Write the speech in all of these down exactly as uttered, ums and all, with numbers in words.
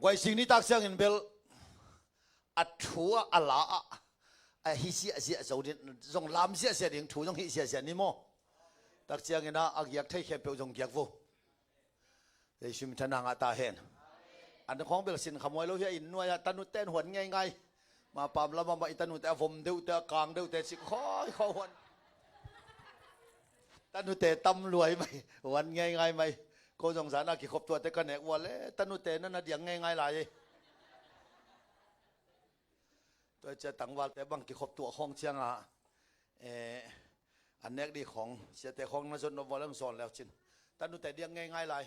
Kuai sing ni tak ciangin bel a thu ah, a la ah, a hi ziahziah zo ding, zong lam ziahziah ding thu zong hi ziahziah ni maw? Tak ciangin ah a giak thei khempeuh zong giak vo. Jesu min thang a ngah ta hen. An khawng bel sin khamuai lo hi a, inn nuai ah tanute in huan ngeingai. Mapam lamah mah i tanute a vom deuhte, a kang deuhte cik khawikhawi huan. Tanute tam luai mai, huan ngeingai mai. Ko zong zan a kikhop tuate ka nek ua le, tanute na na diang ngeingai lai e. Tua cia tangvalte bang kikhop tuah khawng ciangah, eh, a nek dih khawng, siate khawng na zon nop ua leng zawn leu cin. Tanute diang ngeingai lai.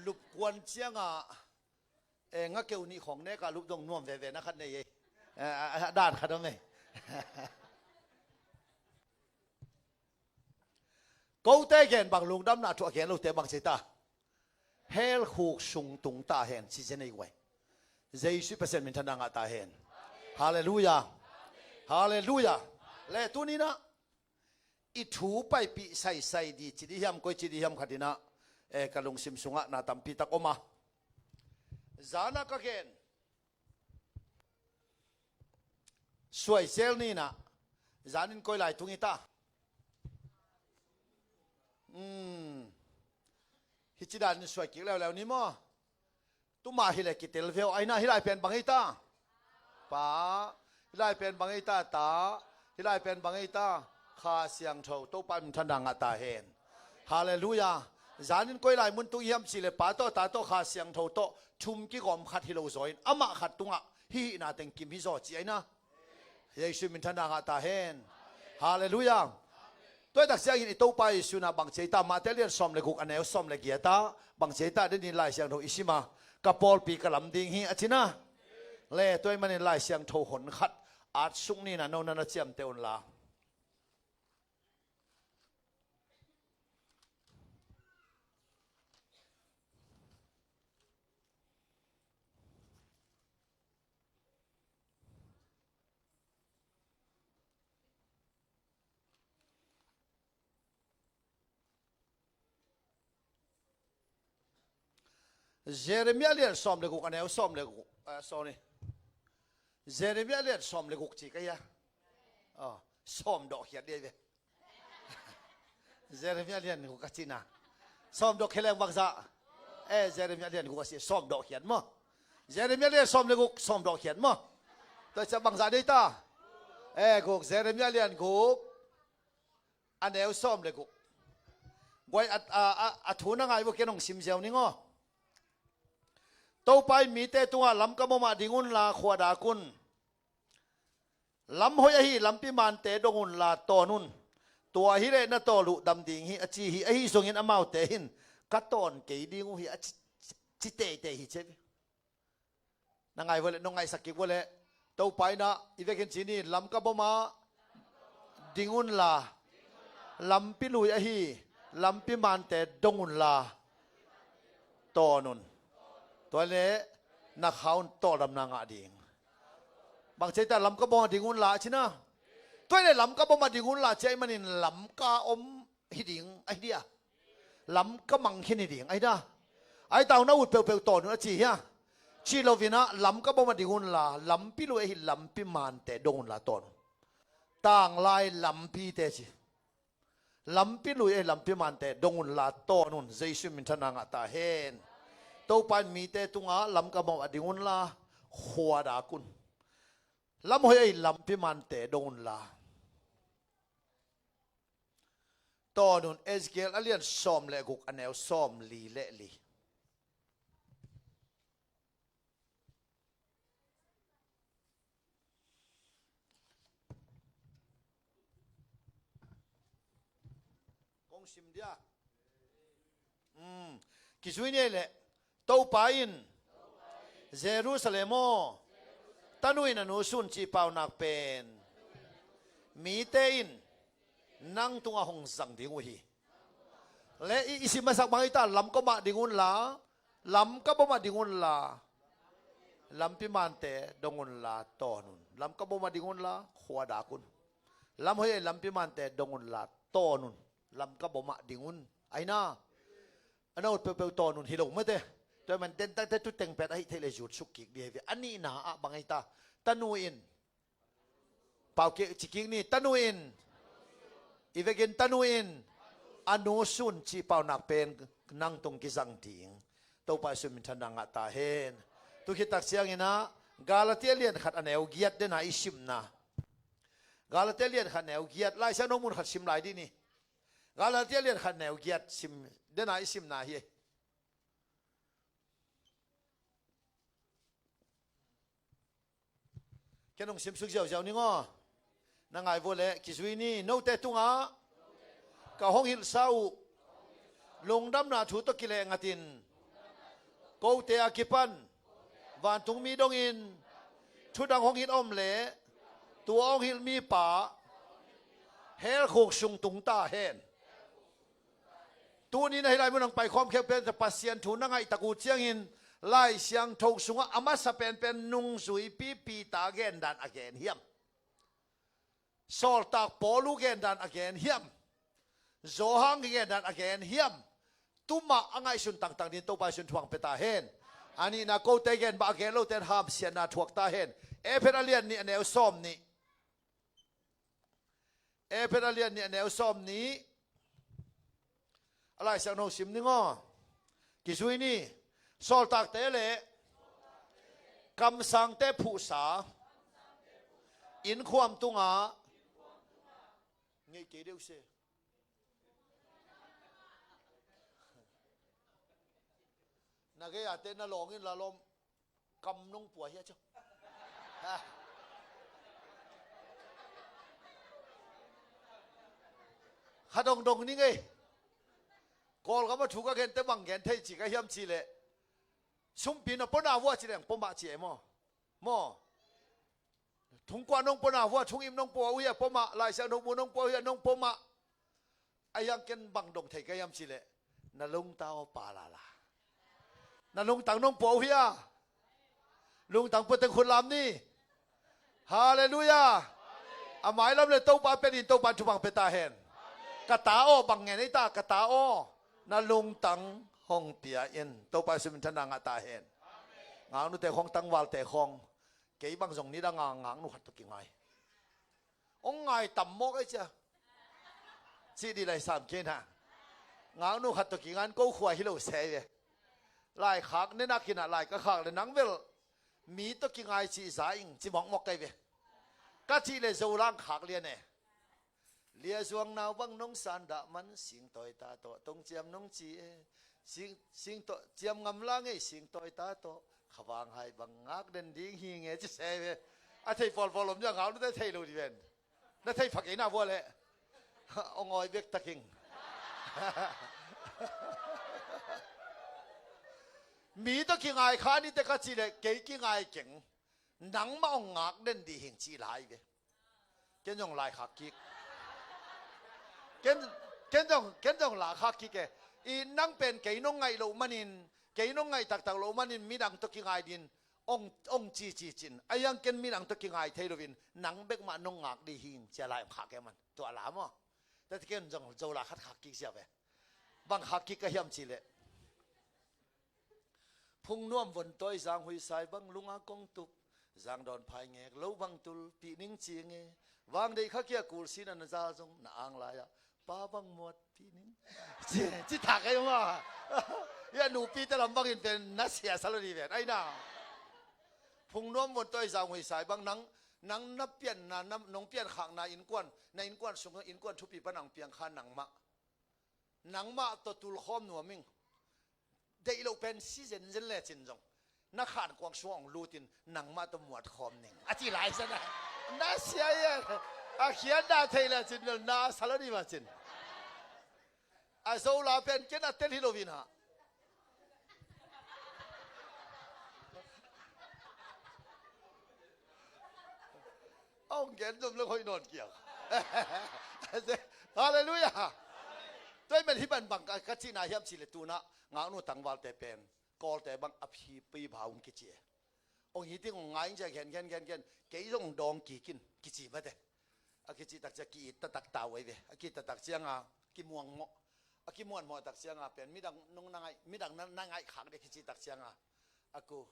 Lup kuan ciangah, eh, nga keu nih khawng nekah lup dong nuam veve na khat nei e. Eh, a, a, dan khat om e. Kote gen bang lungdamna thu a gen lote bang ci ta. Hell khuk sung tung ta hen ci zen ei guai. Jesu Pasian min thang a ngah ta hen. Halleluiah. Halleluiah. Le tuni nah i thu paipih saisai di ci di hiam, koi ci di hiam khat in ah, eh, ka lungsim sungah na tampi tak om a. Zan ah ka gen. Suai zel ni nah, zan in koi lai tung hi ta. Hmm. Hi ci dan in suai kik leuleu ni maw? Tuma hi le kitel veu, ai nah, hi lai pen bang hi ta? Pa, hi lai pen bang hi ta? Ta, hi lai pen bang hi ta? Kha Siangtho, Topa min thang a ngah ta hen. Halleluiah. Zan in koi lai mun tung hiam ci le Pa tawh, Ta tawh, Kha Siangtho tawh thum kigawm khat hi lo zaw in, amah khat tungah hih hihna teng kim hi zaw ci ai nah. Jesu min thang a ngah ta hen. Halleluiah. Tua i tak ciangin i Topa Jesu nah bang ci ei ta, Mate lian sawm le guk a neu sawm le giat ah bang ci ei ta, den in Lai Siangtho i sim a, ka pawlpi ka lam ding hi a ci nah. Le tua ahih manin Lai Siangtho hon khat at suk ni nah, no na na ciamteh un la. Jeremiah lian sawm le guk a neu sawm le guk, ah, sorry. Jeremiah lian sawm le guk ci ka hia? Ah, sawm dawh khiat dia ve. Jeremiah lian guk a ci nah. Sawm dawh khia leng bangzah. Eh, Jeremiah lian guk a ci, sawm dawh khiat maw? Jeremiah lian sawm le guk, sawm dawh khiat maw? Tua cia bangzah dei ta? Eh, guk, Jeremiah lian guk a neu sawm le guk. Guai a, a, a, a thu na ngai vo, ken hong sim ziau ning aw. Topa in mite tungah lam ka bawmah ding unla khua dak un. Lam hoih ahi lampi mante dong unla tawn un. Tua hileh na tawl uh dam ding hi a ci hi. Ahi zongin amaute in ka tawn kei ding uh hi a ci, ci, ci teitei hi ci ve. Na ngai vua leh, nong ngaihsak kik vua leh. Topa in ah i vekin ci ni, lam ka bawmah ding unla, lampi lui ahi lampi mante dong unla tawn un. Tua leh na kha un tawldamna ngah ding. Bang ci ei ta, lam ka bawmah ding unla a ci nah. Tua leh lam ka bawmah ding unla ci ahih manin lam ka om hi ding ahi dia? Lam ka mang khin hi ding ahi dia? Ahi ta uh na ut peuhpeuh tawn un a ci hia? Ci lo in ah, lam ka bawmah ding unla, lampi lui ahi lampi mante dong unla tawn un. Tanglai lampite ci. Lampi lui ahi lampi mante dong unla tawn un. Jesu min thang a ngah ta hen. Topa in mite tungah lam ka bawmah ding unla khua dak un. Lam hoih ahi lampi mante dong unla tawn un. Ezekiel a lian sawm le guk a neu sawm li le li. Kong sim dia. Hmm. Kizui ni ei leh. Topa in Jerusalem aw, tanu in a nu sun cih paunak pen mite in nang tungah hong zang ding uh hi. Le i, i sim masak bang ei ta, lam ka bawmah ding unla, lam ka bawmah ding unla, lampi mante dong unla tawn un. Lam ka bawmah ding unla khua dak un. Lam hoih ahi lampi mante dong unla tawn un. Lam ka bawmah ding un. Ahi nah. A na ut peuhpeuh tawn un hi lo mate. Tua man den takte tu teng pen ahi thei le zut suk kik di hi ve. A nihna ah bang ahi ta? Tanu in. Pau kik, ci kik ni, tanu in. I vekin tanu in. A nu sun ci paunak pen nang tung kizang ding. Topa Jesu min thanna ngah ta hen. Tu khit tak ciangin ah, Galatia lian khat a neu giat dena i simna. Galatia lian khat neu giat, Lai Siangtho mun khat sim lai di ni. Galatia lian khat neu giat sim, dena i simna hi. Ken hong simsuk ziauziau ning aw. Na ngai vua leh kizui ni, note tungah ka hong hilhsa uh lungdamna thu tawh kileh ngatin, kote a kipan vantungmi dongin thudang hong hilh om leh, tua hong hilh mipa hell khuk sung tung ta hen. Tuni na hih lai mun hong paikhawm khempeuh Pasian thu na ngaihtak uh ciangin, Lai Siangtho sungah a masa penpen nungzuipi Peter gendan a gen hiam? Sawltak Paul uh gendan a gen hiam? Johan gendan a gen hiam? Tua mah a ngaihsun tangtang dingin Topa Jesu in thuang pia ta hen. A nihna kote gen bang a gen lote in hamsiatna thuak ta hen. Efesa lian nih a neu sawm nih. Efesa lian nih a neu sawm nih. A Lai Siangtho sim ning aw. Kizui ni. Sawltakte le kamsangte phuhsa innkhuam tungah. Ngei kei deuh se. Na gei a te na lawng in la lawm. Kam nong pua hi a cio. Kha dongdong ning ei. Kawlgam a thu ka gente bang gen thei ci ka hiam ci leh, sumpi na pua na vua ci leng pua mah ci e maw? Maw? Thungkuah nong pua na vua, thungim nong pua uh hia pua mah, Lai Siangtho mu nong pua uh hia nong pua mah. A hiang ken bang dong thei ka hiam ci leh, na lungta aw pa lala. Na lungtang nong pua uh hia? Lungtang pua teng khut lam ni. Halleluiah. A mailam le Topa pia dingin Topa in thupha pia ta hen. Ka ta aw, bang ngen ei ta, ka ta aw. Na lungtang hong pia in. Topa Jesu min thanna ngah ta hen. Ngaknute khawng, tangvalte khawng. Kei bang zong nidang a ngaknu khat tawh kingai. Hong ngai tam mawk ei cia. Cih dih lai sam kei na. Ngaknu khat tawh kingai ko khua hi lo se ve. Laikhak ne nak hi na, lai ka khak le nang vel. Mi tawh kingai cih za ing ci mawkmawk kei ve. Ka cih le Zolang khak lian e. Lia zuang nau bang nong san dah man, singtawi ta tawh tong ciam nong ci e. Sing, singtaw, ciam ngam la ngei, singtawi ta tawh khavang hai bang ngak den ding hi nge ci se ve. A thei pawlpawl om cia ngau na te thei lo di ven. Na thei phak ei na vua leh. Ong awi bek taking. Mi tawh kingai kha ni te ka cih leh kei kingai keng. Nangmah ong ngak den dih hing ci lai ve. Ken zong lai khak kik. Ken, ken zong, ken zong lai khak kik e. I nang pen kei nong ngaih loh manin, kei nong ngaih taktak loh manin midang tawh kingai din ong, ong ci ci cin. A hiang ken midang tawh kingai thei loin nang bek mah nong ngak dih hing cia lai ong khak e man. Tua la maw? Tate ken zong Zola khat khak kik sia ve. Bang khak kik ka hiam ci leh. Phung nuam von tawi zang hui sai bang lunga kong tuk. Zang dawn phai ngek lo bang tul pih ning ci nge. Vang deih kha kia kul sin a na za zong na ang lai ah. Pa bang muat pih ning. Ci, ci thak ei ma. Ia nupi te lam bangin pen na sia sa lo di ven. Ai na. Phung nuam von tawi zang hui sai bang nang, nang na pian na, na, nong pian khak na innkuan, na innkuan sung, innkuan thupi pa nang piang kha nangmah. Nangmah tawh tulkhawm nuam ing. Deih loh pen si zenzen le cin zong na khankuang sungah ong lutin nangmah tawh muatkhawm ning a ci lai sa na. Na sia ia a khian dah thei le cin bel na sa lo di mah cin. A Zola pen ken a tel hi lo vin ah. A hong gen zom lo hoih nawn kiang. Halleluiah. Tua i men hi ban bang ka, ka cihna hiam cih le tunah ngaknu tangvalte pen Kawlte bang a phi pui bau kici e. Hong hi ting hong ngai ing cia gen gen gen gen kei zong dawng kikin kici mate. A kici tak cia ki-it taktak tau ei ve. A ki-it taktak cianga kimuang mawh. A kimuanmawh tak cianga pen midang nung na ngaih, midang na, na ngaih khak dek kici tak cianga a ku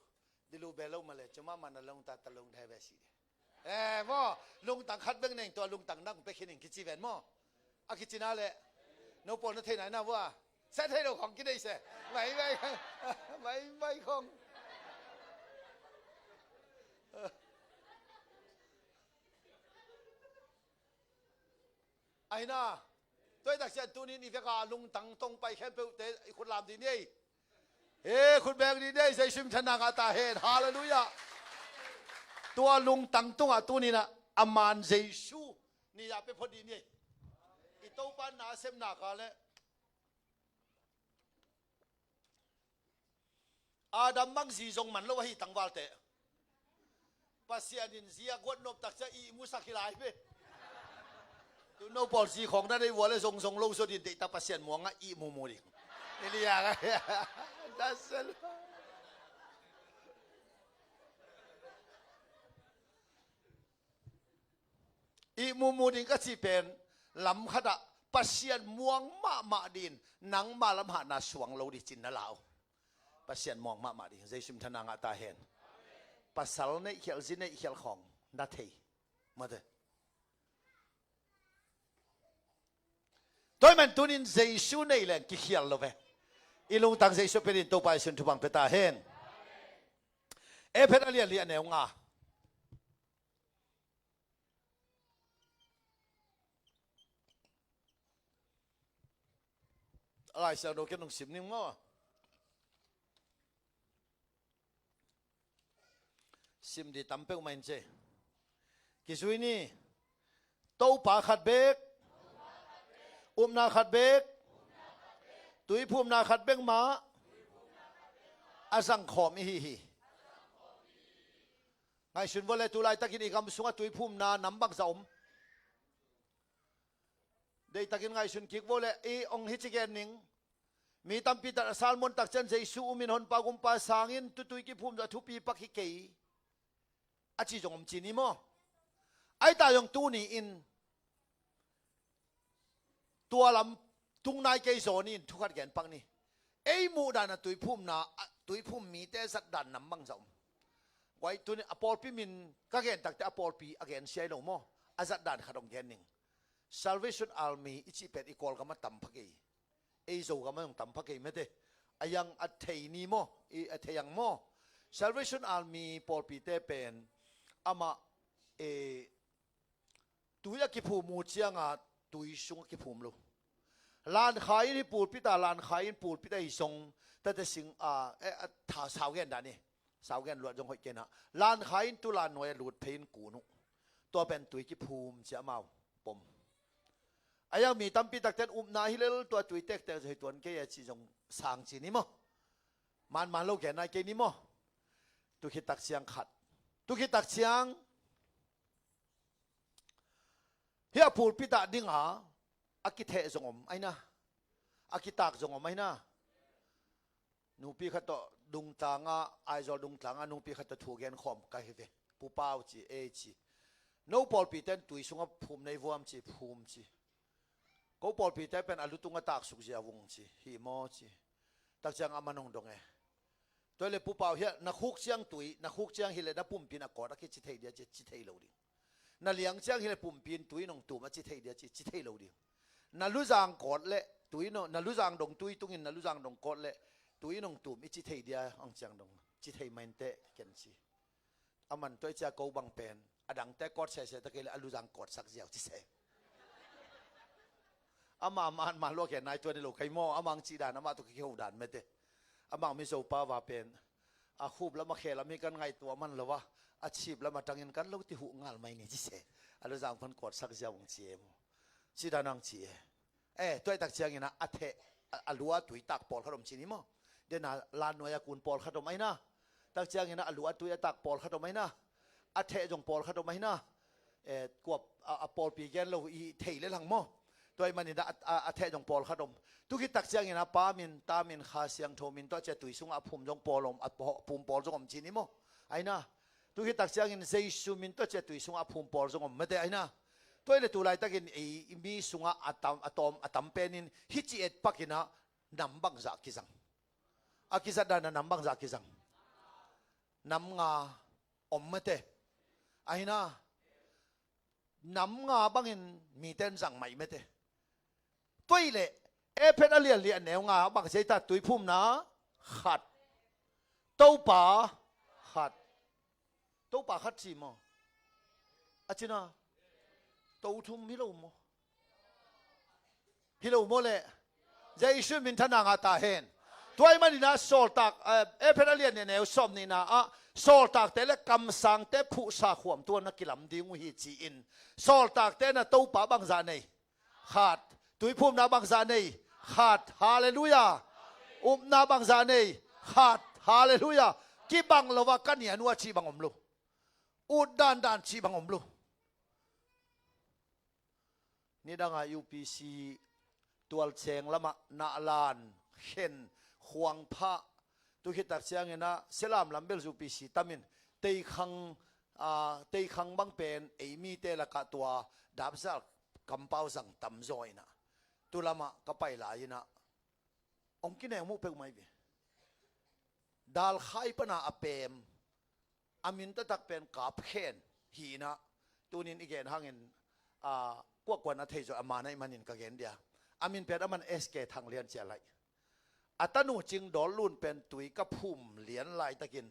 dilu belo male cuma mana long ta ta long thai besi de. Eh, maw, lungtang khat beng neng tua lungtang nang pe khining kici ven maw. A kici na le no pawl na thei nai na vua. Sa thei lo khong kinei se. Mai mai. Mai mai khong. Aina. Tua i tak ciang tunin i veka lungtang tong pai khempeuhte i khut lam dih ni ei. He khut beng dih ni ei, Jesu min thanna ngah ta hen. Halleluiah. Tua lungtang tungah tuninah a man Jesu ni-ah pia phot dih ni ei. I Topa na a sepna ka le Adam bang zi zong man lo ahi tangvalte. Pasian in zi a guat nop tak ciang ihmusak hi lai ve. Tu no pawl zi khawng na deih vua le zong zong lo zaw din deihtak Pasian muang ah ihmumu ding. Ni liang ah. Dasel. Ihmumu ding ka cih pen lam khatah Pasian muang mahmah din nangma lam hatna suang lo dih cin na lau. Pasian muang mahmah ding Jesu min thanna ngah ta hen. Pasal neih khial zi neih khial khawng na thei. Mate. Tua i man tunin Jesu neih leng kikhial lo ve. I lungtang Jesu pia din Topa i sun thupang pia ta hen. Efesa a lian li a neu nga. A Lai Siangtho ken nong sim ning maw. Sim di tam peuhmah in ce. Kizui ni. Topa khat bek. Upna khat bek. Tuiphumna khat bek mah a zangkhawm ihi hi. Ngaihsun vua le tu laitakin i gam sungah tuiphumna nam bangzah om. Deihtakin ngaihsun kik vua le i ong hi ci gen ning. Mi tampi tak a salmon tak ciang Jesu umin honpa gumpa sangin tutui kiphum zah thupi pak hi kei. A ci zong om ci ni maw. Aita zong tuni in tua lam tung nai kei zaw ni in thukhat gen pak ni. Ei muh dan a tuiphumna, a tuiphum mite zat dan nam bangzah om. Guai tuni a pawlpi min ka gen takte a pawlpi a gen siai lo maw. A zat dan khat ong gen ning. Salvation Army i cih pen i Kawlgam a tam pha kei. Ei Zogam a zong tam pha kei mete. A yang a thei ni maw, i a thei ang maw. Salvation Army pawlpite pen amah e, tui a kiphum uh cianga tui sung a kiphum lo. Lankha in hi pulpit a, lankha in pulpit a hi zong tate sing a, e, a tha sau gen dan i. Sau gen luat zong hoih kena. Lankha in tu lan nuai a lut phei in kun uh. Tua pen tui kiphum cia amau pom. A yang mi tampi takten upna hi lel tua tui tektek zong hi tuan kei a ci zong sang ci ni maw. Man man lo gen nai kei ni maw. Tu khit tak ciang khat. Tu khit tak ciang hi a pulpit ah dinga a kitheh zong om aina. A kitak zong om aina. Nupi khat tawh dungtlanga, Aizawl dungtlanga nupi khat tawh thu gen khawm ka hi ve. Pu Pau ci, ei ci. No pawlpiten tui sungah phum nei vuam ci, phum ci. Ko pawlpite pen a lutung a taksuk zia vung ci, hi maw ci. Tak ciang a man hong dong e. Tua le Pu Pau hiah na khuk ciang tui, na khuk ciang hi le na pumpi in a kawt a kici thei dia ci, ci thei lo ding. Na liang ciang hi le pumpi in tui nong tum a ci thei dia ci, ci thei lo ding. Na luzang kawt le tui nong, na luzang dong tui tungin na luzang dong kawt le tui nong tum i ci thei dia ang ciang dong ci thei main teh ken ci. A man tuai cia ko bang pen a dangte kawt sese ta kei le a luzang kawt sak ziau ci se. Ama man ma lua ke nai tua ni lo kai maw, amang ci dan, ama tu ki ho dan mete. Amang mi zo pa va pen a khup lam a khe lam hi kan ngaitua man lo va, a chip lam a tangin kan lo ti huh ngal mai ni ci se. A luzang pan kawt sak ziau ang ci e maw. Ci dan ang ci e. Eh, tuai tak ciangin a, a theh, a, a lua tui tak pawlkhat om ci ni maw. Dena lan nuai a kun pawlkhat om aina. Tak ciangin a, a lua tui a tak pawlkhat om aina. A theh zong pawlkhat om aina. Eh, kuap, a, a pawlpi gen lo i thei le lang maw. Tuai manin a, a, a theh zong pawlkhat om. Tu khit tak ciangin a pa min, ta min, Kha Siangtho min tua cia tui sungah a phum zong pawl om, a paw-, a phum pawl zong om ci ni maw. Aina. Tu khit tak ciangin Jesu min tua cia tui sungah a phum pawl zong om mete aina. Tua hi leh tu laitakin ei mi sungah a tam, a tawm, a tam penin hih ci et pakinah nam bangzah kizang. A kizat danah nam bangzah kizang. Nam nga om mate. Ahi na, nam nga bangin mite in zang mai mate. Tua hi leh Efesa a lian li a neu nga bang ci ei ta? Tuiphumna khat, Topa khat. Topa khat ci maw? A cina to thum hi lo maw? Hi lo maw leh? Jesu in minthanna ngah ta hen. Tua ahih maninah Sawltak, eh, Efesa a lian li a neu sawm nihna ah Sawltakte le kamsangte phuhsa khuam tua na kilam ding uh hi ci-in Sawltakte na Topa bangzah nei? Khat. Tuiphumna bangzah nei? Khat. Halleluiah. Upna bangzah nei? Khat. Halleluiah. Kibang lo a ka nian uh a cih bang om lo. Ut dandan cih bang om lo. Nidangah U P C tualceng lamah nahlan khen khuangphah tu khittak cianginah Selam lam bel U P C tamin teikhang, ah, teikhang bang pen ei mite lakah tua dapzal kampau zang tamzaw inah tu lamah ka pai lai-inah hong kineng muh peuhmah hi ve. Dalkhai pana a pem a min taktak pen Kapkhen hi inah tunin i gen hangin, a, kuakuan a thei zaw a man ahih manin ka gen dia. A min pen a man S K Thang Lian cia laih. A tanu Cing Dawl Lun pen tui ka phum lian laitakin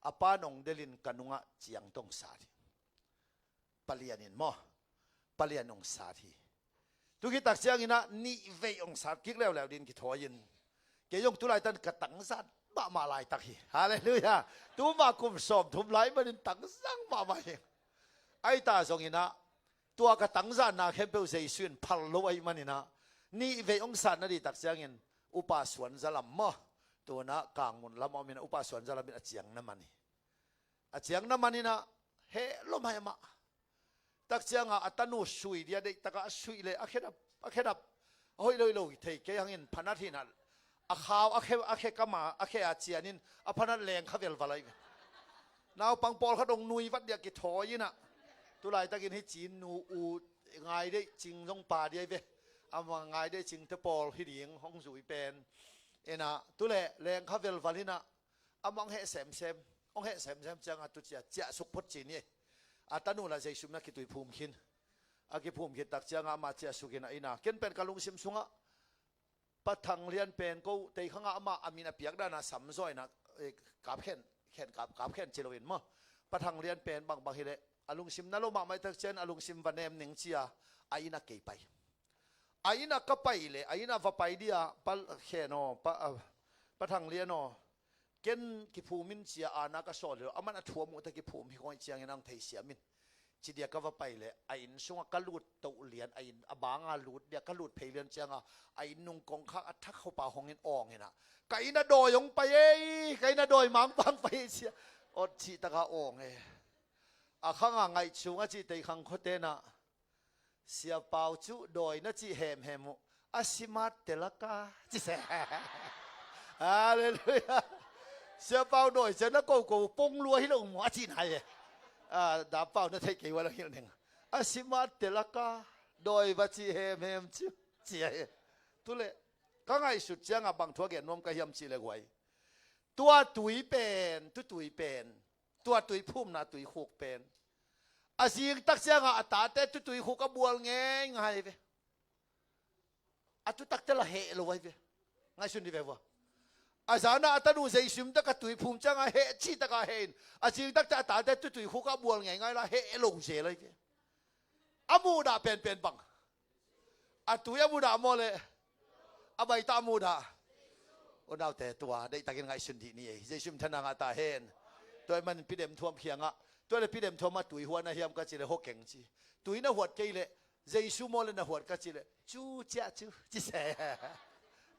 a pa nong delin ka nungah ciang tong sat hi. Palian in maw? Palian hong sat hi. Tu khittak cianginah nih vei hong sat kik leuleu din kithawi-in kei zong tulaitan ka tangzat mahmah laitak hi. Halleluiah. Tuma kum sawmthum lai manin tangzang mahmah hi. Ahi ta zonginah tua ka tangzatna khempeuh Jesu in phal lo ahih maninah nih vei hong sat nadihtak ciangin Upa Suan Za Lam maw? Tunah Kangmun lamah ominah Upa Suan Za Lam in a ciang na man hi. A ciang na maninah heh lom hai amah. Tak ciangah a tanu sui dia deihtakah a suih leh a khedap, a khedap a hoih lo hoih lo thei kei hangin phanat hinah a khau a khe, a khe kama a khe a cianin a phanat lengkha velval ahi ve. Naupang pawlkhat hong nui vat dia kithawi inah tulaitakin hih Cing nu u Ngai Deih Cing zong pa dia hi ve. Ama Ngai Deih Cingte pawl hi ding hong zui pen inah tuleh lengkha velval inah amah hong heh semsem, hong heh semsem ciangah tu cia ciahsuk phot ci ni. A tanu lah Jesu min a kituiphum khin. A kiphum khittak ciangah amah ciahsukin a inn ah ken pen ka lungsim sungah Pa Thang Lian pen ko teikhangah amah a min a piak danah samzaw inah, eh, Kapkhen, Khen Kap, Kapkhen ci loin maw? Pa Thang Lian pen bangbang hileh a lungsim na lo mahmah tak cian a lungsim va nem ning cia a inn ah kei pai. A inn ah ka pai leh a inn ah va pai dia Pa Khen aw, Pa, ah, Pa Thang Lian aw, ken kiphum in cia ana ka sawl hi lo, aman a thu a muh ta kiphum hi kong hi ciangin ang theisiam in ci dia ka va pai leh a inn sungah ka lut toh lian, a inn a banga lut dia ka lut phei lian cianga a inn nung kongkhak a thak khopa hongin awng inah ka inn ah dawi hong pai ei, ka inn ah dawi mangpang pai ei cia awt cihtaka awng ei. A khanga ngaih chung a cih teikhang khuatenah Sia Pau cu dawi na cih hemhem uh a simat telaka ci se. Halleluiah. Sia Pau dawi cia na koko pong lua hi lo mu a cih nai e. Ah, Dap Pau na theih kei ua lang hilh ning. A simat telaka dawi va cih hemhem cu ci a hi. Tuleh ka ngaihsut ciangah bang thu a gen nuam ka hiam cih leh guai. Tua tui pen, tu tui pen, tua tui phumna tui khuk pen a zing tak ciangah a tate tu tui khuk a bual ngeingai ve. A tu takte la heh lo ai ve. Ngaihsun di ve vua. A zanah a tanu Jesu min tak a tui phum ciangah heh cih takah heh in a zing takte a tate tu tui khuk a bual ngeingai la heh lo zel ai ve. A muhdah penpen bang. A tui a muhdah maw leh a baita a muhdah. Unaute tua deihtakin ngaihsun dih ni ei. Jesu min thanna ngah ta hen. Tua ahih manin Pidem Thuam khiangah tua le Pidem Thuam ah tui huan a hiam ka ci leh hua keng ci. Tui na huat kei leh Jesu maw leh na huat ka ci leh cu ciah cu ci se.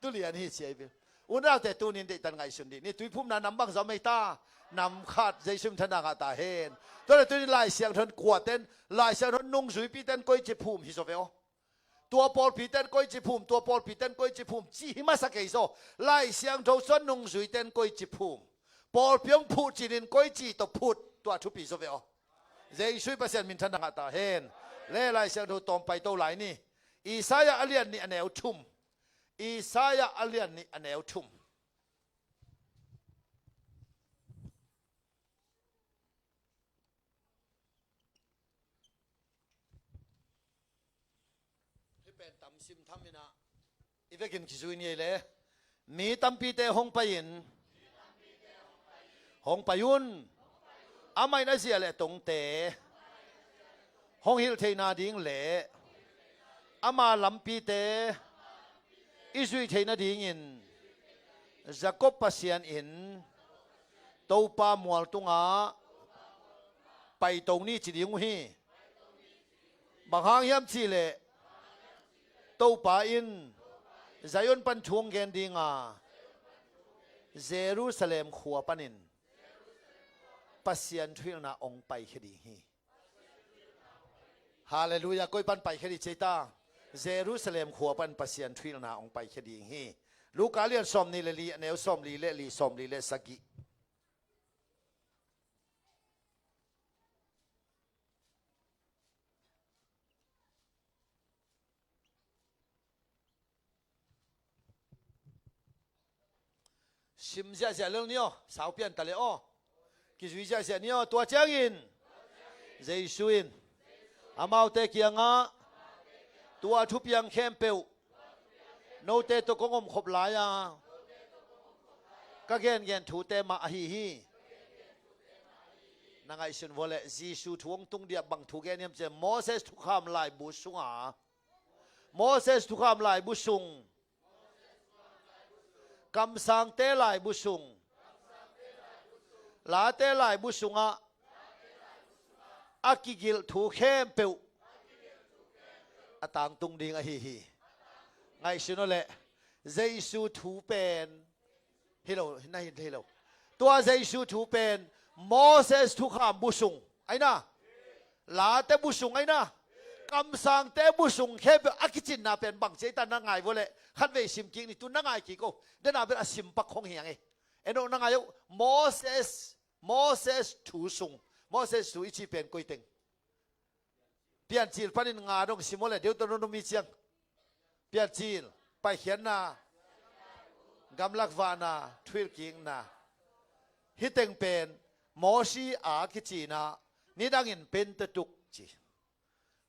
Tulian hi ci ei ve. Unaute tunin deihtan ngaihsun dih ni. Tuiphumna nam bangzah om ei ta? Nam khat. Jesu min thanna ngah ta hen. Tua le tunin Lai Siangtho in kuaten, Lai Siangtho in nungzuipiten koici phum hi zaw ve aw. Tua pawlpiten koici phum, tua pawlpiten koici phum ci hi masa kei zaw. Lai Siangtho suan nungzuiten koici phum, pawlpi hong phuh cinin koici tawh phut, tua thupi zaw ve aw. Jesu i Pasian min thanna ngah ta hen. Le Lai Siangtho tawm paito lai ni. Isaiah a lian nih a neu thum. Isaiah a lian nih a neu thum. Hih pen tam sim tham inah i vekin kizui ni ei le. Mi tampite hong pai-in, hong pai un. Amah in a zia le tongte hong hilh theihna ding le ama lampite i zuih theihna dingin Jakob Pasian in Topa mual tungah paito ni ci ding uh hi. Bang hang hiam cihleh Topa in Zion pan thu hong gen dinga Jerusalem khua panin Pasian thuhilhna hong paikhia ding hi. Halleluiah. Koi pan paikhia ding ci ei ta? Jerusalem khua pan Pasian thuhilhna hong paikhia ding hi. Luka lian sawm nih le li a neu sawm li le li, sawm li le sagih. Sim ziahziah lel ni aw, sau pian ta le aw. Kizui ziahziah ni aw. Tua ciangin Jesu in amaute kiangah, tua thupiang khempeuh note tawh kong omkhop lai-a ka gengen thute mah ahi hi. Na ngaihsun vua leh Jesu thu hong tung dia bang thu gen hiam ciah, Moses thukham laibu sunga, Moses thukham laibu sung, kamsangte laibu sung, late laibu sungah a kigilh thu khempeuh a tangtung ding ahi hi. Ngaihsun aw leh, Jesu thu pen hi lo, na hi, hi lo. Tua Jesu thu pen Moses thukham bu sung aina, late bu sung aina, kamsangte bu sung khempeuh a kicinna pen bang ci ei ta na ngai vua leh, khatvei sim kik ni, tu na ngai kik o. Dena pen a sim pak khong hiang e. En o, na ngai o. Moses, Moses thu sung, Moses thu i ci pen koi teng? Piancil panin nga dong sim aw leh, Deuteronomy ciang. Piancil, paikhiatna, gamlak vahna, thuhilhkikna. Hih teng pen Mosi a kici inah, nidangin Pentateuch ci.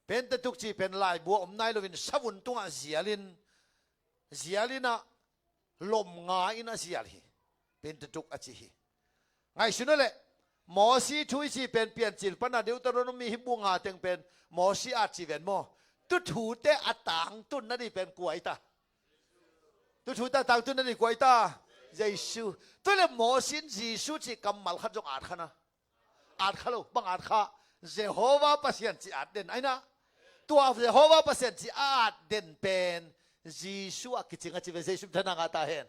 Pentateuch ci pen laibu a om nai loin savun tungah zialin, zialin ah lom nga in a zial hi. Pentateuch a ci hi. Ngaihsun aw leh, Mosi thu i ci pen Piancil pana Deuteronomy hih bu nga teng pen Mosi at ci ven maw. Tu thute a tangtun nading pen kua hi ta? Tu thute a tangtun nading kua hi ta? Jesu. Tua leh Mosi in Jesu cih kammal khat zong at kha na? At kha lo. Bang at kha? Jehovah Pasian cih at den aina. Tua Jehovah Pasian cih a at den pen Jesu a kicing a ci ve. Jesu thana ngah ta hen.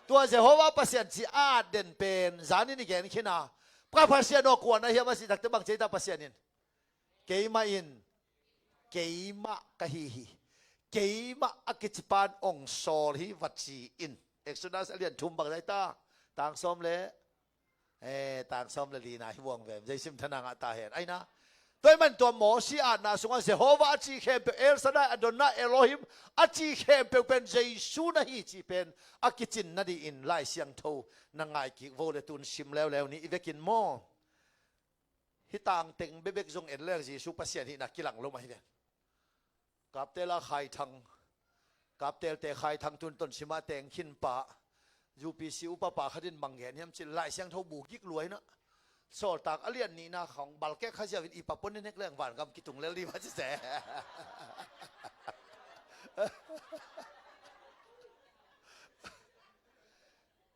Tua Jehovah Pasian cih a at den pen zanin i gen khin a, ka Pasian aw, kua na hiam a cih takte bang ci ei ta Pasian in? Keimah in, keimah ka hi hi. Keimah a kici pan ong sawl hi va ci in. Exodus a lian thum bang zai ta? Tang sawm le, eh, tang sawm le lina hi vuang ve. Jesu thana ngah ta hen. Aina. Tua ahih man tua Mosi atna sungah Jehovah a ci khempeuh, El Shaddai, Adonai, Elohim a ci khempeuh pen Jesu na hi ci pen a kicin nadingin Lai Siangtho na ngai kik vo le, tun sim leuleu ni i vekin maw. Hih tangteng bekbek zong en leng Jesu Pasian hihna kilang lo mah hi ve. Kaptela Khai Thang, Kaptelte Khai Thang tun Tonsim ah teng khin pa, U P C upa pa khat in bang gen hiam cih leh Lai Siangtho bu gik lua inah, Sawltak a lian nihna khawng balkek kha ziau in i pa pon in hek leng vangam kitung lel ding mah ci se.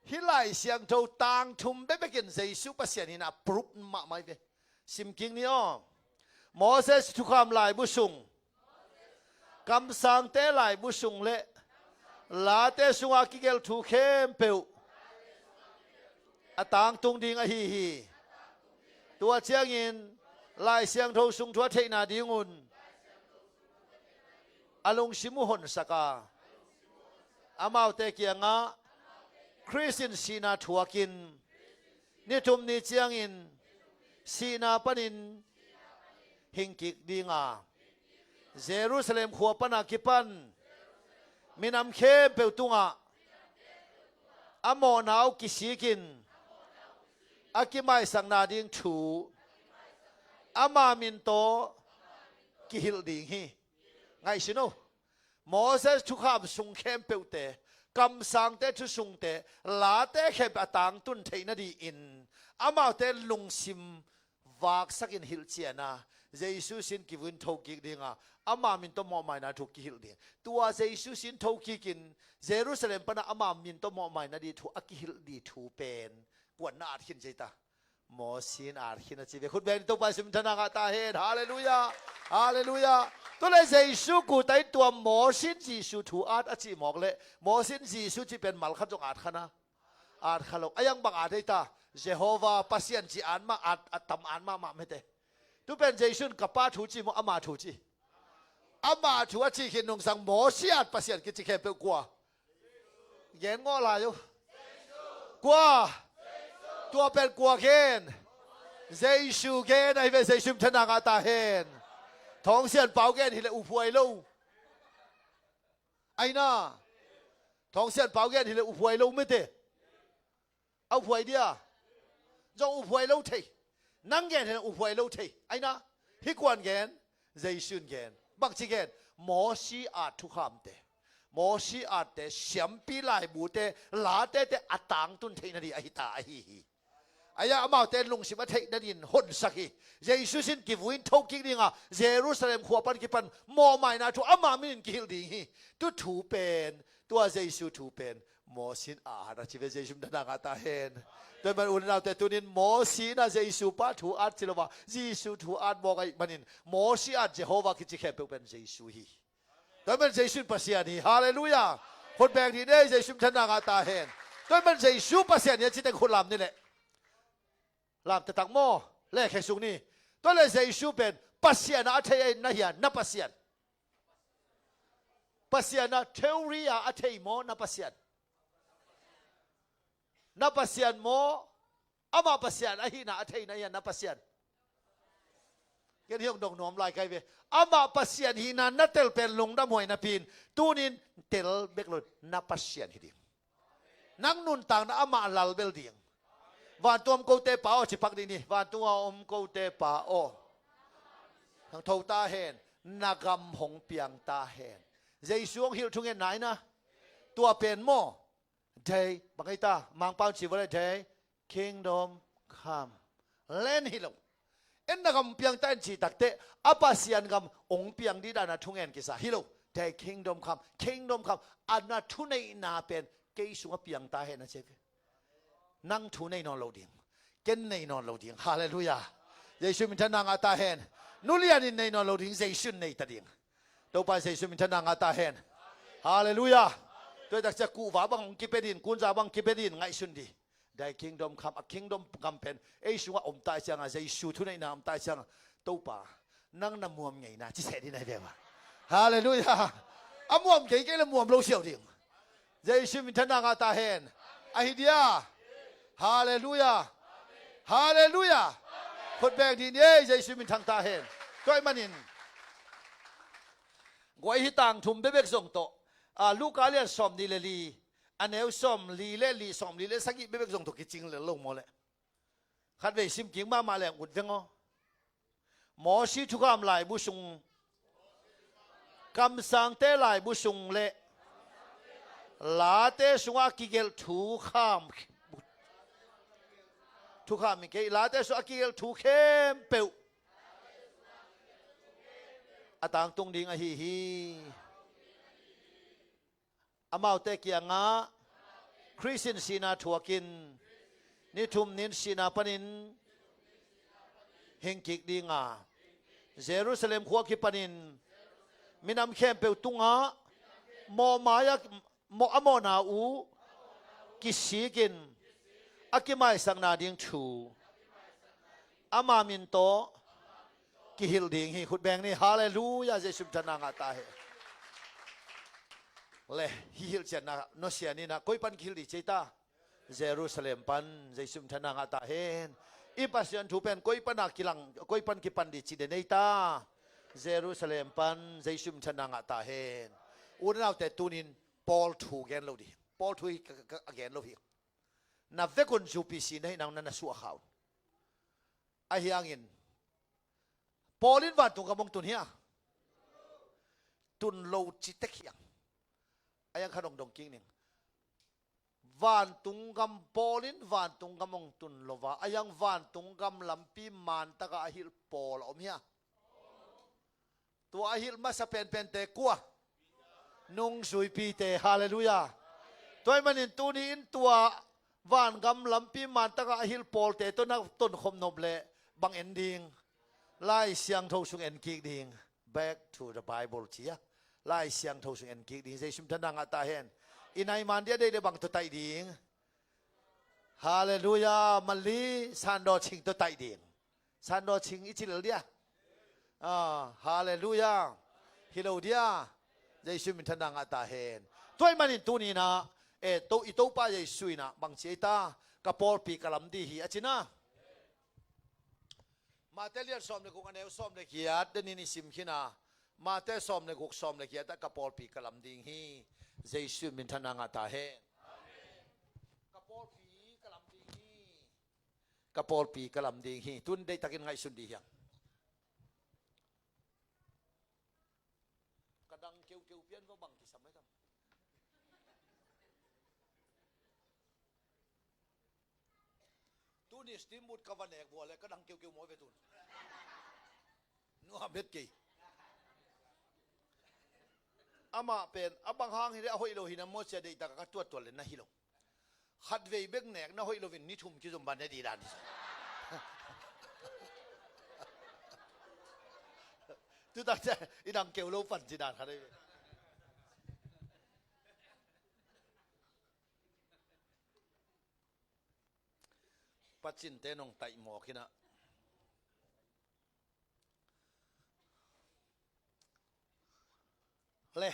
Hih Lai Siangtho tang thum bekbek in Jesu Pasian hihna proof mahmah hi ve. Sim kik ni aw. Moses thukham laibu sung, kamsangte laibu sung le late sunga kigelh thu khempeuh a tangtung ding ahi hi. Tua ciangin Lai Siangtho sung thu a theihna dingun a lungsim uh honsak a, amaute kiangah, Khrist in sihna thuakin ni thum ni ciangin sihna panin hing kik dinga, Jerusalem khua pana kipan minam khempeuh tungah a mawhna uh kisikin a kimaisakna ding thu ama min tawh kihilh ding hi. Ngaihsun o, Moses thukham sung khempeuhte, kamsangte thusungte, late khempeuh a tangtun theih nadingin amaute lungsim vaksakin hilhcian a, Jesu sin kivui in thokik dinga ama min tawh mawhmaina thu kihilh ding. Tua Jesu sin thokikin Jerusalem pana ama min tawh mawhmaina ding thu a kihilh ding thu pen kuan na at khin ci ei ta? Mawsi in at khin a ci ve. Khut beng ni, Topa Jesu minthanna ngah ta hen. Halleluiah. Halleluiah. Tua leh Jesu kuta in tua Mawsi in Jesu thu at a cih mawk leh Mawsi in Jesu cih pen mal khat zong at kha na? At kha lo. A iang bang at ei ta? Jehovah Pasian cih at mah, at, a tam at mahmah mete. Tu pen Jesu in ka Pa thu ci maw, ama thu ci? Ama thu a cih khin nungsang Mawsi at Pasian kici khempeuh kua? Gen ngawh lai uh. Kua? Tua pen kua gen? Jesu gen ahi ve. Jesu minthanna ngah ta hen. Thawngsian pau gen hileh uphuai lo. Aina. Thawngsian pau gen hileh uphuai lo mete. A uphuai dia? Zong uphuai lo thei. Nang gen hileh uphuai lo thei. Aina. Hih kuan gen? Jesu in gen. Bangci gen? Mawsi at thukhamte, Mawsi atte, siampi laibute, latete a tangtun theih nading ahi ta ahi hi. Aia amaute lungsim a theih nadingin honsak hi. Jesu sin kivui in thokik dinga Jerusalem khua pan kipan mawhmaina thu ama minin kihilh ding hi. Tu thu pen, tua Jesu thu pen Mawsi in a at a ci ve. Jesu minthanna ngah ta hen. Tua ahih man u le naute, tunin Mawsi in a Jesu pa thu at ci lo a, Jesu thu at mawk ahih manin Mawsi at Jehovah kici khempeuh pen Jesu hi. Tua ahih man Jesu in Pasian hi. Halleluiah. Khut beng ni ei, Jesu minthanna ngah ta hen. Tua ahih man Jesu Pasian hi a ci teng khut lam ni leh. Lam taktak maw? Lekhek sung ni. Tua leh Jesu pen Pasian a a thei ahi na hia, na Pasian? Pasian a theory a a thei maw, na Pasian? Na Pasian maw? Amah Pasian ahihna a thei na hia, na Pasian? Ken hi hong dong nuam lai kai ve. Amah Pasian hihna na tel pen lungdam huai napi-in tunin tel bek lo, na Pasian hi ding. Nang nuntakna amah lal bel ding. Vantung a om kote Pa aw ci pak dih ni. Vantung a om kote Pa aw, nang tho ta hen. Na gam hong piang ta hen. Jesu hong hilh thungen na hi na. Tua pen maw? Thy, bang ei ta, Mangpau in ci vua leh, Thy kingdom come. Len hi lo. En na gam piang ta in cih takteh a Pasian gam hong piang dih dan a thungen kisa hi lo. Thy kingdom come, kingdom come. A na thuneihna pen kei sungah piang ta hen a ci. Nang thu nei nawn lo ding. Ken nei nawn lo ding. Halleluiah. Jesu minthanna ngah ta hen. Nu Lian in nei nawn lo ding, Jesu in nei ta ding. Topa Jesu minthanna ngah ta hen. Halleluiah. Tua hi tak ciang kuhva bang hong kipia ding, kunza bang kipia ding, ngaihsun dih. Thy kingdom come, a kingdom come pen ei sungah om ta ciangah, Jesu thuneihna om ta ciangah, Topa, nang na muam ngeina ci seh dih na hi ve maw. Halleluiah. A muam kei kei le muam lo siau ding. Jesu minthanna ngah ta hen. Ahi dia. Halleluiah. Halleluiah. Khut beng dih ni ei, Jesu minthang ta hen. Tua ahih manin guai hi tang thum bekbek zong tawh, a, Luka lian sawmnih le li, a neu sawmli le li, sawmli le sagih bekbek zong tawh kicing lel lo maw leh. Khatvei sim kik mahmah leng ut veng aw. Mawsi thukham laibu sung, kamsangte laibu sung le late sungah a kigelh thukham, thukham hi kei, late sungah a kigelh thu khempeuh a tangtung ding ahi hi. Amaute kiangah Khrist in sihna thuakin ni thum ni-in sihna panin hing kik dinga, Jerusalem khua kipanin minam khempeuh tungah mawhmai a, mawh, a mawhna uh kisikin a kimaisakna ding thu ama min tawh kihilh ding hi. Khut beng ni. Halleluiah. Jesu minthanna ngah ta hen. Le, hih hilhcianna nusia ni na, koi pan kihilh ding ci ei ta? Jerusalem pan. Jesu minthanna ngah ta hen. I Pasian thu pen koi pana kilang, koi pan kipan ding ci den ei ta? Jerusalem pan Jesu minthanna ngah ta hen. U le naute, tunin Paul thu gen lo dih. Paul thu hi ka, ka, ka gen lo hi. Na vekun U P C na hi nang na na suah kha un. Ahi hangin Paul in vantung gam hong tun hia? Tun lo ci tek hiang. Ahi hang khat hong dong kik ning. Vantung gam, Paul in vantung gam hong tun lo va, ahi hang vantung gam lampi man taka a hilh pawl a om hia? Tua a hilh masa penpente kua? Nungzuipite. Halleluiah. Tua ahih manin tuni in tua vangam lampi man taka a hilh pawlte tawh na tonkhop nop leh bang en ding? Lai Siangtho sung en kik ding. Back to the Bible ci a. Lai Siangtho sung en kik ding. Jesu minthanna ngah ta hen. I nai man dia deih le bang tawh taih ding? Halleluiah. Mali sandaw cing tawh taih ding. Sandaw cing i ci lel dia. Ah, halleluiah. Hi lo dia. Jesu minthanna ngah ta hen. Tua ahih manin tuni in ah, eh, to, i Topa Jesu in ah bang ci ei ta? Ka pawlpi ka lam ding hi a ci na. Mate lian sawm le guk, a neu sawm le giat, den in i sim khin a. Mate sawm le guk, sawm le giat ah, ka pawlpi ka lam ding hi. Jesu minthanna ngah ta hen. Ka pawlpi ka lam ding hi. Ka pawlpi ka lam ding hi. Tun deihtakin ngaihsun dih hiang. Ka dang keukeu pian va bang kisam mai tam. Tuni steamboat ka va nek vua le ka dang keukeu mawi ve tun. Nuam het kei. Amah pen a bang hang hi le a hoih lo hi na maw cia, deihtak a ka tuattuat le na hi lo. Khatvei bek nek na hoih loin ni thum kizom ban na dih dan hi. Tutak cia i dang keu lo pan ci dan khat ei ve. Pacinte nong taih mawk hi na. Le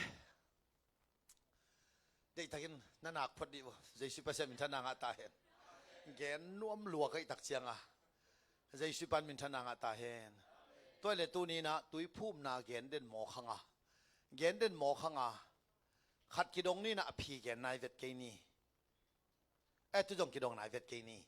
deihtakin na nak phot dih uh. Jesu Pasian minthanna ngah ta hen. Gen nuam lua ka hih tak cianga Jesu pan minthanna ngah ta hen. Tua le tuni in ah tuiphumna gen den mawk hanga, gen den mawk hanga, khat kidong ni in ah a phi gen nai vet kei ni. Eh, tu zong kidong nai vet kei ni.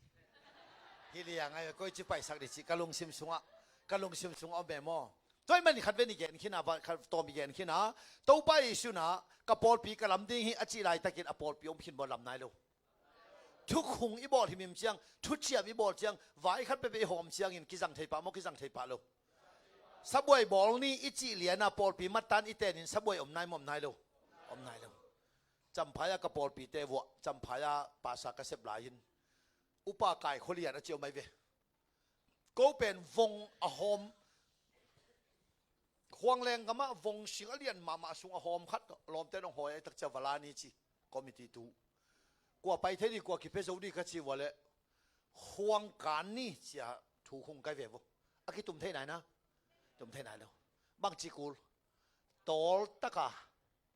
Hi liang ai, koi ci paisak dih ci, ka lungsim sungah, ka lungsim sungah om ve maw? Tua ahih manin khat ven i gen khin a, va, khat tawm i gen khin a, Topa Jesu in ah ka pawlpi ka lam ding hi a cih laitakin a pawlpi om khin bawl lam nai lo. Thukhung i bawl himhim ciang, thuciam i bawl ciang, vai khat peuhpeuh i hawm ciangin kizang thei pah maw, kizang thei pah lo? Sabuai bawl ni i cih lian a pawlpi mattan i tenin sabuai om nai maw, om nai lo? Om nai lo. Champhai ah ka pawlpite vuah, Champhai ah pasa ka sep lai-in, Upa Kai Khua Lian a ci om ai ve. Ko pen vong a hawm, Khuang Leng gamah vong sing a lian mahmah sung a hawm khat lawmte nong hawi ai tak cia va la ni ci, committee tu. Kua pai thei dih, kua kipia zo dih ka ci vua leh, khuang kan ni cia thu khung kai ve vo. A kitum thei nai na? Tum thei nai lo. Bangci kul? Tawl taka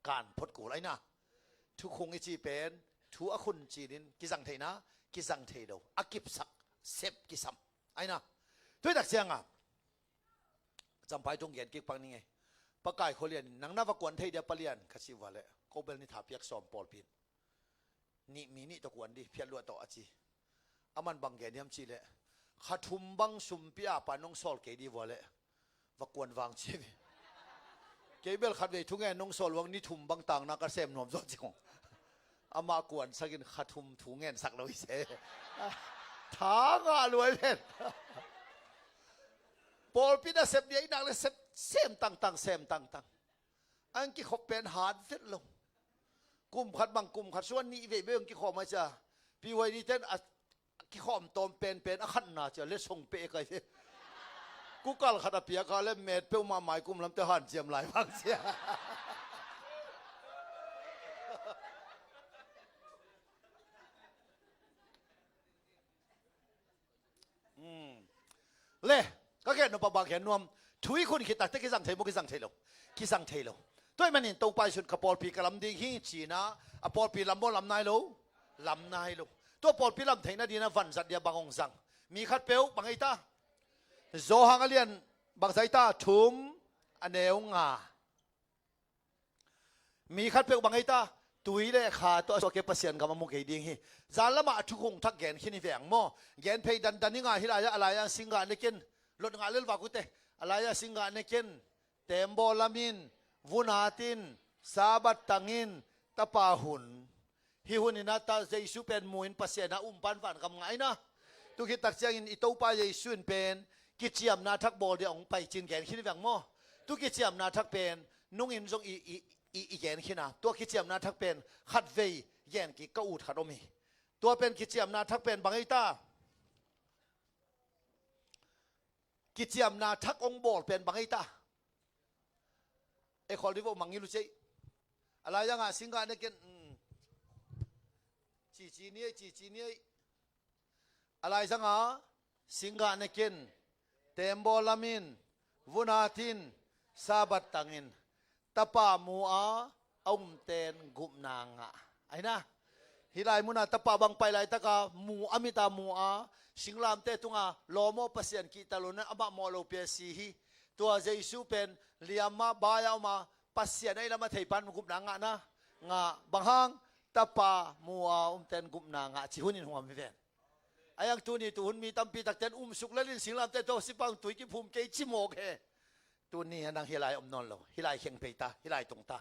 kan phot kul ai na. Thukhung i cih pen thu a khun cinin kizang thei na, kizang thei lo. A kipsak sep kisam ai na. Tuitak cianga Champhai tung gen kik pak ning ei. Pa Kai Khua Lian in, nang na va kuan thei dia Pa Lian, ka cih vua leh, ko bel ni tha piak sawm pawlpi in. Nih mi nih tawh kuan dih, phiat luah tawh a ci. Aman bang gen hiam cih leh, kha thum bang sumpi a pa nong sawl kei dih vua leh, va kuan vang ci ve. Kei bel khatvei thungen nong sawl vang ni thum bang tangna ka sem nuam zaw ci kong. Amah kuansak in kha thum thu ngensak lo hi se. Tha ngah luai ven. Pawlpi na sep dia i nak le sep sem tangtang, sem tangtang. An kikhop pen hat vet lo. Kum khat bang kum khat suan nih vei beng kikhawm a cia. P Y D ten a kikhawm tawm penpen a khatna cia le song peh kai ve. Kukal khat a piak a le met peuhmah mai kum lamte hanciam lai bang cia. Hmm. Le, ka gen nop a bang gen nuam. Thu i khun khit takte kizang thei maw, kizang thei lo? Kizang thei lo. Tua ahih manin Topa Jesu in ka pawlpi ka lam ding hi ci-in ah, a pawlpi lam maw, lam nai lo? Lam nai lo. Tua pawlpi lam theihna dingin a vanzat dia bang hong zang? Mi khat peuh bang ei ta? Johan a lian bangzah ei ta? Thum. a neu nga. Mi khatpeuh bang ei ta, tui le kha tawh a suak kei Pasian gam a mu kei ding hi. Zan lamah a thukhun thak gen khin hi veng maw? Gen phei dandan hi nga hi lai-ah, a lai-ah singgah nekin, lot ngah lel vak uh teh. A lai-ah singgah nekin, tembaw lamin, vun atin, Sabbath tangin, tapa hun. Hih hun in a ta Jesu pen mu in Pasian a um pan vangam ngah in a. Tu khit tak ciangin i Topa Jesu in pen kiciamna thak bawl dia hong pai cih gen khin hi veng maw? Tu kiciamna thak pen nungin zong i, i, i, i gen khin a. Tua kiciamna thak pen khatvei gen kik ka ut khat om hi. Tua pen kiciamna thak pen bang ei ta? Kiciamna thak hong bawl pen bang ei ta? E khol di vo mangil uh cei. A lai zangah singgah nekin, mm, cici ni ei, cici ni ei. A lai zangah singgah nekin, tembaw lamin, vun atin, Sabbath tangin, tapa mu a, a umten gupna ngah. Ahi na. Hih lai munah tapa bang pai laitaka mu a, mit a mu a, singlamteh tungah lawm aw, Pasian kihta lo na, amah mawh lo pia si hi. Tua Jesu pen liam a, bai a om a, Pasian a i lam a thei pan gupna ngah na. Ngah bang hang? Tapa mu a, umten gupna ngah cih hun in hong om hi ven. A iang tuni tuhun mi tampi takten um suk lelin singlamteh tawh si pang tui kiphum kei ci mawk he. Tuni a nang hih lai om nawn lo. Hih lai kheng pei ta, hih lai tung ta.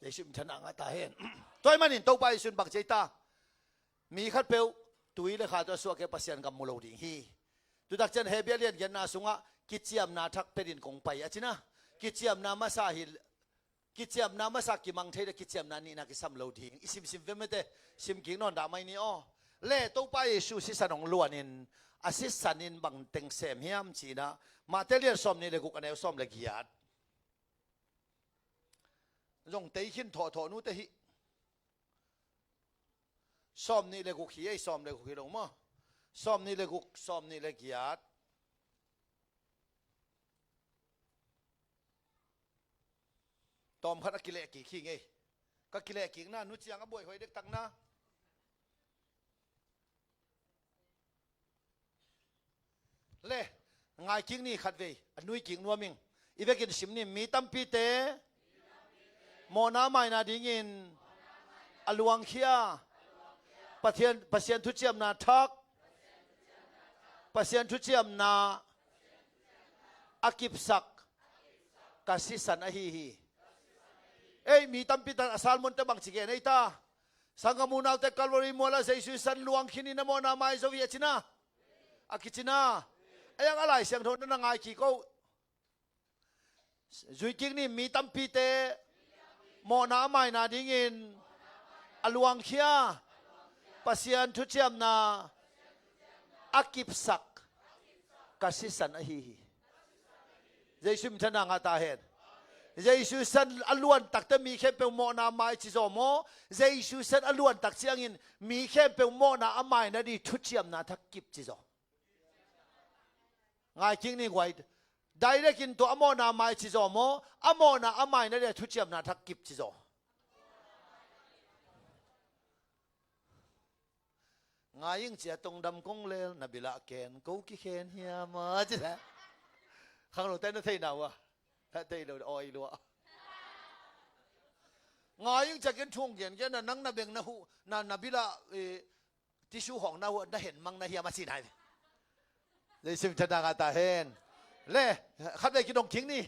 Jesu min thang a ngah ta hen. Tua ahih manin Topa Jesu in bang ci ei ta? Mi khatpeuh tui le kha tawh a suak kei Pasian gam mu lo ding hi. Tu tak ciang Hebru lian giatna sungah kiciamna thak pia dingin kong pai a ci na. Kiciamna masa hi, kiciamna masa kimang thei le kiciamna nihna kisam lo ding. I simsim ve mete, sim kik nawn dah mai ni aw. Le Topa Jesu sisan hong luanin, a sisan in bang teng sem hiam ci-in ah, Mate lian sawmnih le guk a neu sawm le giat. Zong tei khin thawhthawh nute hih. Sawmnih le guk hi ei, sawm le guk hi lo maw? Sawmnih le guk, sawmnih le giat. Tawm khat a kileh kik hi ngei. Ka kileh kik na, nu ciang a buaihuai dektak na. Le, ngai kik ni khatvei, a nui kik nuam ing. I vekin sim ni, mi tampite mawhna a maina dingin a luangkhia Pathian, Pasian thuciamna thak, Pasian thuciamna a kipsak ka sisan ahi hi. Ei, mi tampi tak a sermon te bang ci gen ei ta? Sanggam unaute, Calvary mualah Jesu sisan luang khin in a mawhna mai zo hi a ci na. A kici na. A iang a Lai Siangtho na na ngai kik o. Zui kik ni, mi tampite mawhna a maina dingin a luangkhia Pasian thuciamna a kipsak ka sisan ahi hi. Jesu min thang a ngah ta hen. Jesu sisan a luan takte mi khempeuh mawhna a mai ci zaw maw? Jesu sisan a luan tak ciangin mi khempeuh mawhna a maina ding thuciamna thak kip ci zaw. Ngai kik ni guai. Direct in tua a mawhna a mai ci zaw maw? A mawhna a maina ding thuciamna thak kip ci zaw. Ngai ing cia tongdam kong lel na bilah ken ko kikhen hiam a ci le. Khang lo te na thei na ua. Na thei lo oi lua. Ngai ing cia ken thung gen gen na nang na beng na hu na na bilah, eh, tissue hong na hu na hen mang na hiam a ci nai. Jesu min thang a ngah ta hen. Le, khat vei kidong kik ni.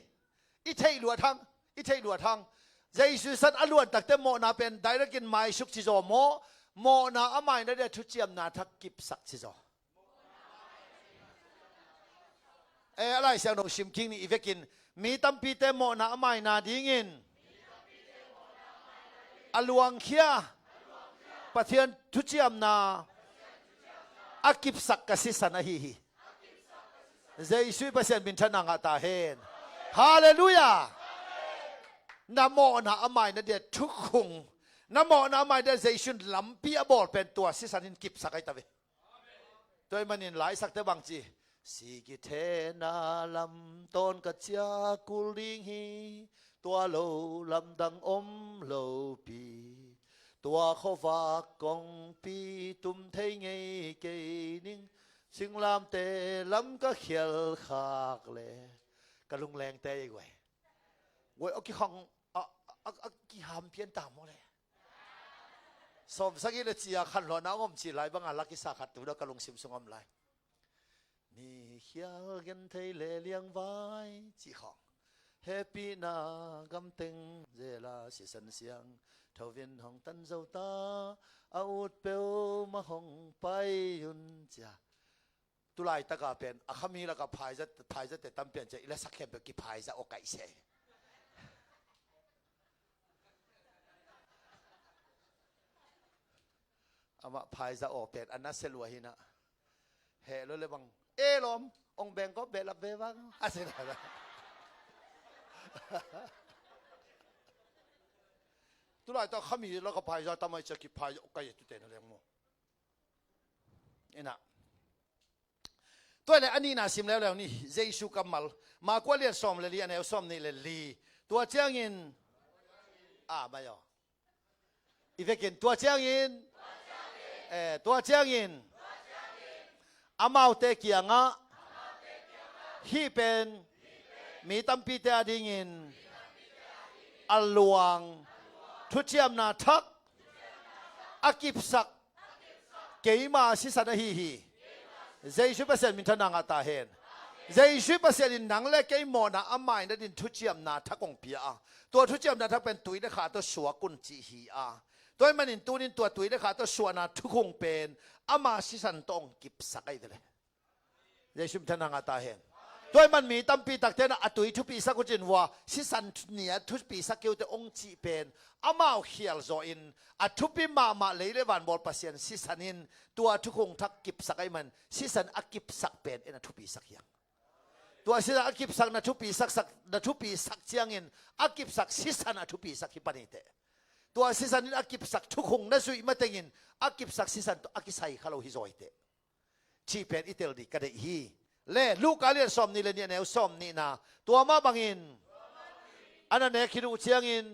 I theih luat hang, i theih luat hang. Jesu sisan a luan takte mawhna pen direct in maisuk ci zaw maw? Mawhna a maina ding thuciamna thak kipsak ci zaw. Eh, a Lai Siangtho sim kik ni i vekin. Mi tampite mawhna a maina dingin a luangkhia Pathian thuciamna a kipsak ka sisan ahi hi. Jesu i Pasian min thang a ngah ta hen. Halleluiah. Na mawhna a maina ding thukhun, na mawhna a maina ding Jesu in lampi a bawl pen tua sisan in kipsak ahi ta ve. Tua ahih manin laisakte bang ci? Si kithena lam tawn ka ciah kul ding hi. Tua lo lamdang om lopi. Tua khuavak kongpi tum thei ngei kei ning. Singlamteh lam ka khial khak le ka lunglengte ei guai. Guai a kikhang a, a, a kiham pian ta maw le. Sawm sagih le cia khanlawhna a ngom ci lai banga la kisa khat tu dah ka lungsim sung om lai. Ni khial genthei le liangvai cih khawng. Hehpihna gamteng zela sisan siang thovin hong tan zo ta, a ut peuhmah hong pai un cia. Tulaitaka pen a khami laka phaizat, phaizate tampian cia i la sak khempeuh kiphaizat aw kaih se. Amah phaizat aw pen a nasia lua hinah. Heh lo le bang e lawm ong bengkawk behlap ve bang a si na. Tulaitak khami laka phaizat tamai cia kiphaizat aw kaih e tute na leng maw. Inah. Tua le a nihna sim leuleu ni, Jesu kammal. Marku a lian sawm le li, a neu sawm nih le li. Tua ciangin, a, mai aw. I vekin, tua ciangin, eh, tua ciangin, amaute kiangah, hih pen, mi tampite a dingin, a luang, thuciamna thak, a kipsak, keima sisan ahi hi. Jesu Pasian minthanna ngah ta hen. Jesu Pasian in nang le kei mawhna a maina din thuciamna thak hong pia a. Tua thuciamna thak pen tui le kha tawh suak un cih hi a. Tua ahih manin tunin tua tui le kha tawh suahna thukhung pen ama sisan tawh hong kipsak ahi ve le. Jesu minthanna ngah ta hen. Tua ahih man mi tampi takte na a tui thupisak uh cin vua, sisan nia thupisak kei uh teh hong cih pen amau khial zaw in a thupi mahmah lei le van bawl Pasian sisan in tua thukhung thak kipsak ahih man sisan a kipsak pen in a thupisak hiang. Tua sisan a kipsak na thupisak sak, na thupisak ciangin a kipsak sisan a thupisak hi pan hi teh. Tua sisan in a kipsak thukhung na zuih matengin a kipsak sisan tawh a kisai kha lo hi zaw hi teh. Cih pen i tel dih ka deih hi. Le Luka lian sawm nih le nih a neu sawm nihna tua mah bangin a na nek hi uh ciangin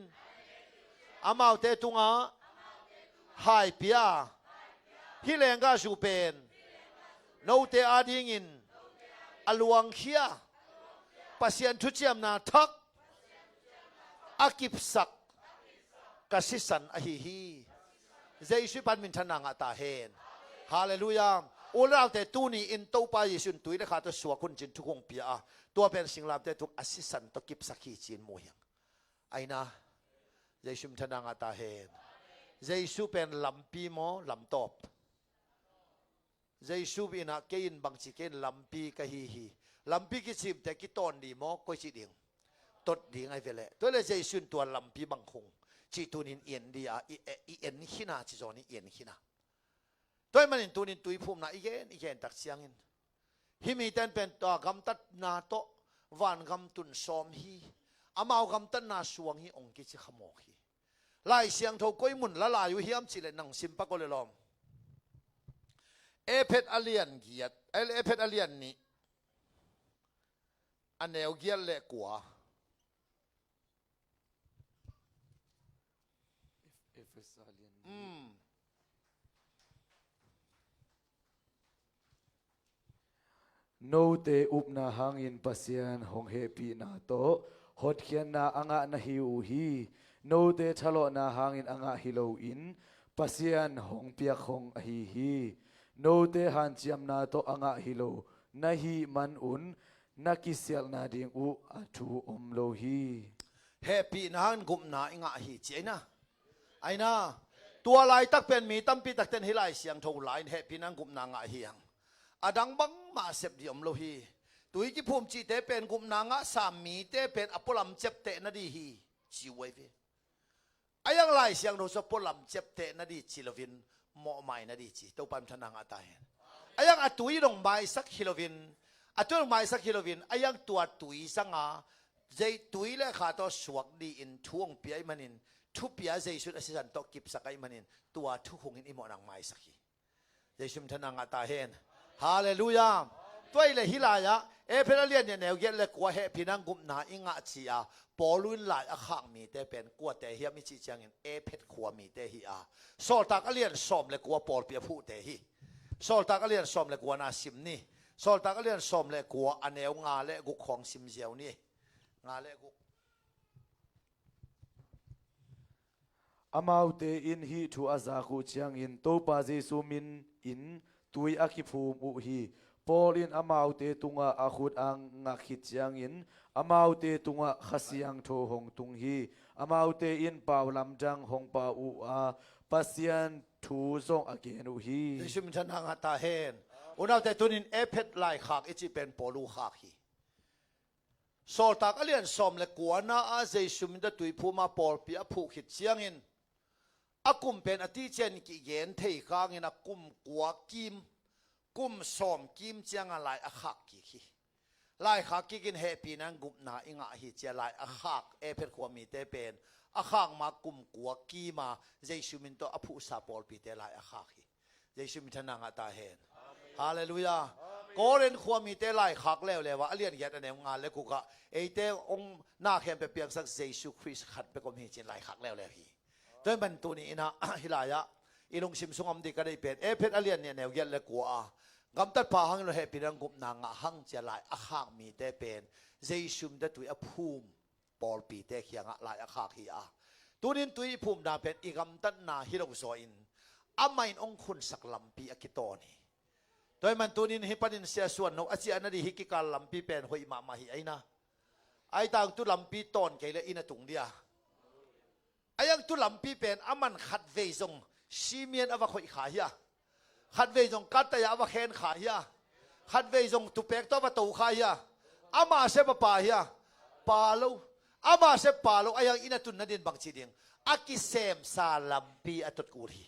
amaute tungah hai pia, hih lenggahzu pen note adingin a luangkhia Pasian thuciamna thak a kipsak ka sisan ahi hi. Jesu pan minthanna ngah ta hen. Halleluiah. U le naute tuni in Topa Jesu in tui le kha tawh suak hun cin thukhung pia a, tua pen singlamte tung a sisan tawh kipsak hi cin mu hiang. Aina, Jesu minthanna ngah ta hen. Jesu pen lampi maw lamtawp? Jesu inah kei in bangci kei in lampi ka hi hi. Lampi kicimte kitawn dih maw koi ci ding? Tot ding ahi ve leh. Tua le Jesu in tua lampi bang khung cih tunin i en dih a, i, i en khina ci zaw ni i en khina. Tua ahih manin tunin tuiphumna i gen i gen tak ciangin hih mite in pen tua gamtatna tawh vangam tun sawm hi. Amau gamtatna suang hi hong kici kha mawk hi. Lai Siangtho koi mun la lai uh hiam cih leh nang sim pak aw le lawm. Efet a lian giat, eh, Efet a lian nih a neu giat le kua. Efesa lian nih. Mm. Note upna hangin Pasian hong hehpihna tawh hotkhiatna a ngah na hi uh hi. Note thalawhna hangin a ngah hi loin Pasian hong piak hong ahi hi. Note hanciamna tawh a ngah hi lo na hih manun na kisialhna ding uh a thu om lo hi. Hehpihna hangin gupna i ngah hi ci aina. Aina, tua laitak pen mi tampi takten hih Lai Siangtho lai in hehpihna gupna ngah hi hang. A dang bangmah a sep dih om lo hi. Tui kiphum cihte pen gupna ngahsa mite pen a pualam ciapteh na dih hi ci uh ahi ve. A iang Lai Siangtho sua pualam ciapteh na dih ci loin mawhmai na dih ci. Topa minthanna ngah ta hen. A iang a tui dong maisak hi loin, a tui dong maisak hi loin a iang tua tui zanga zei tui le kha tawh suak dih in thu hong pia ahih manin, thupia Jesu in a sisan tawh kipsak ahih manin tua thukhungin i mawhna hong maisak hi. Jesu minthanna ngah ta hen. Halleluiah. Tua ahih leh hih lai-ah Efet a lian nih a neu giat le kua hehpihna gupna i ngah ci-a Paul in lai a khak mite pen kuate hiam i cih ciangin Efet khua mite hi a, Sawltak a lian sawm le kua pawlpi a phuhte hi. Sawltak a lian sawm le kua na sim ni. Sawltak a lian sawm le kua a neu nga le guk khawng sim ziau ni. Nga le guk. Amaute in hih thu a zak uh ciangin Topa Jesu min in tui a kiphum uh hi. Paul in amaute tungah a khut a ngak khit ciangin amaute tungah Kha Siangtho hong tung hi. Amaute in pau lamdang hong pau uh a, Pasian thu zong a gen uh hi. Jesu min thang a ta hen. Unaute, tunin Efesa laikhak i cih pen Paul uh khak hi. Sawltak a lian sawm le kuana ah Jesu min tawh tuiphum a pawlpi a phuh khit ciangin a kum pen a tician kigen thei khangin a kum kua kim, kum sawm kim cianga lai a khak kik hi. Lai khak kik in hehpihna in gupna i ngah hi ci-a lai a khak Efesa khua mite pen a khak ma kum kua kima Jesu min tawh a phuhsa pawlpite lai a khak hi. Jesu min thang a ta hen. Halleluiah. Korin khua mite lai khak leuleu a, a lian giat a neu nga le guk ah eite hong na khempeuh piangsak Jesu Khrist khat bek om hi ci-in lai khak leuleu hi. Tua ahih man tuni in ah hih lai-ah i lungsim sungah om ding ka deih pen Efesa a lian nih a neu giat le kua ah gamtatpha hangin lo hehpihna in gupna ngah hang ci-a lai a khak mite pen Jesu min tawh tui a phum pawlpite kiangah lai a khak hi a. Tunin tui i phumna pen i gamtatna hi lo zaw in amah in hong khunsak lampi a kitawn hi. Tua ahih man tunin hih panin Sia Suan No a ciahna ding hih kikal lampi pen hoih mahmah hi a, inn a, a hi tangtu lampi tawn kei leh inn a tung ding a. A hi tangtu lampi pen a man khatvei zong simian a va khoih kha hi a, khatvei zong katai a va khen kha hi a, khatvei zong tupek tawh a va to kha hi a, ama sep a pa hi a, pa lo, ama sep pa lo, a hi tang inn a tunna ding bang ci ding, a kisemsa lampi a tot kul hi.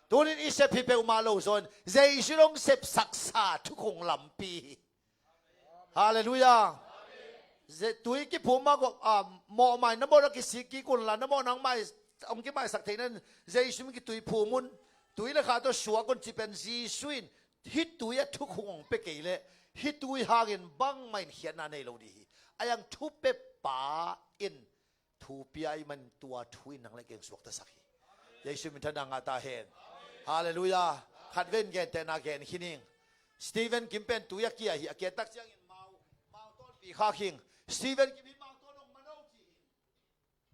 Tunin i sep hi peuhmah lo zaw in Jesu in hong sepsaksa thukhun lampi hi. Halleluiah. Ze-, tui kiphum a, ah, mawhmai na mawhna kisik kik unla, na mawhna hong mai, hong kimaisak theihna in Jesu min kituiphum un, tui le kha tawh suak un cih pen Jesu in hih tui a thukhun hong pia kei leh hih tui hangin bangmah in khiatna nei lo ding hi. A hi tang thupiapa in thu pia ahih man tua thu in nang le kei hong suaktasak hi. Jesu min thang a ta hen. Halleluiah. Khatvei in gentehna gen khin ing. Stephen Kim pen tui a kia hi, a kia tak ciangin mau, mau tawnpi khak hi ing. Stephen Kim hi mau tawn hong man o ci hi.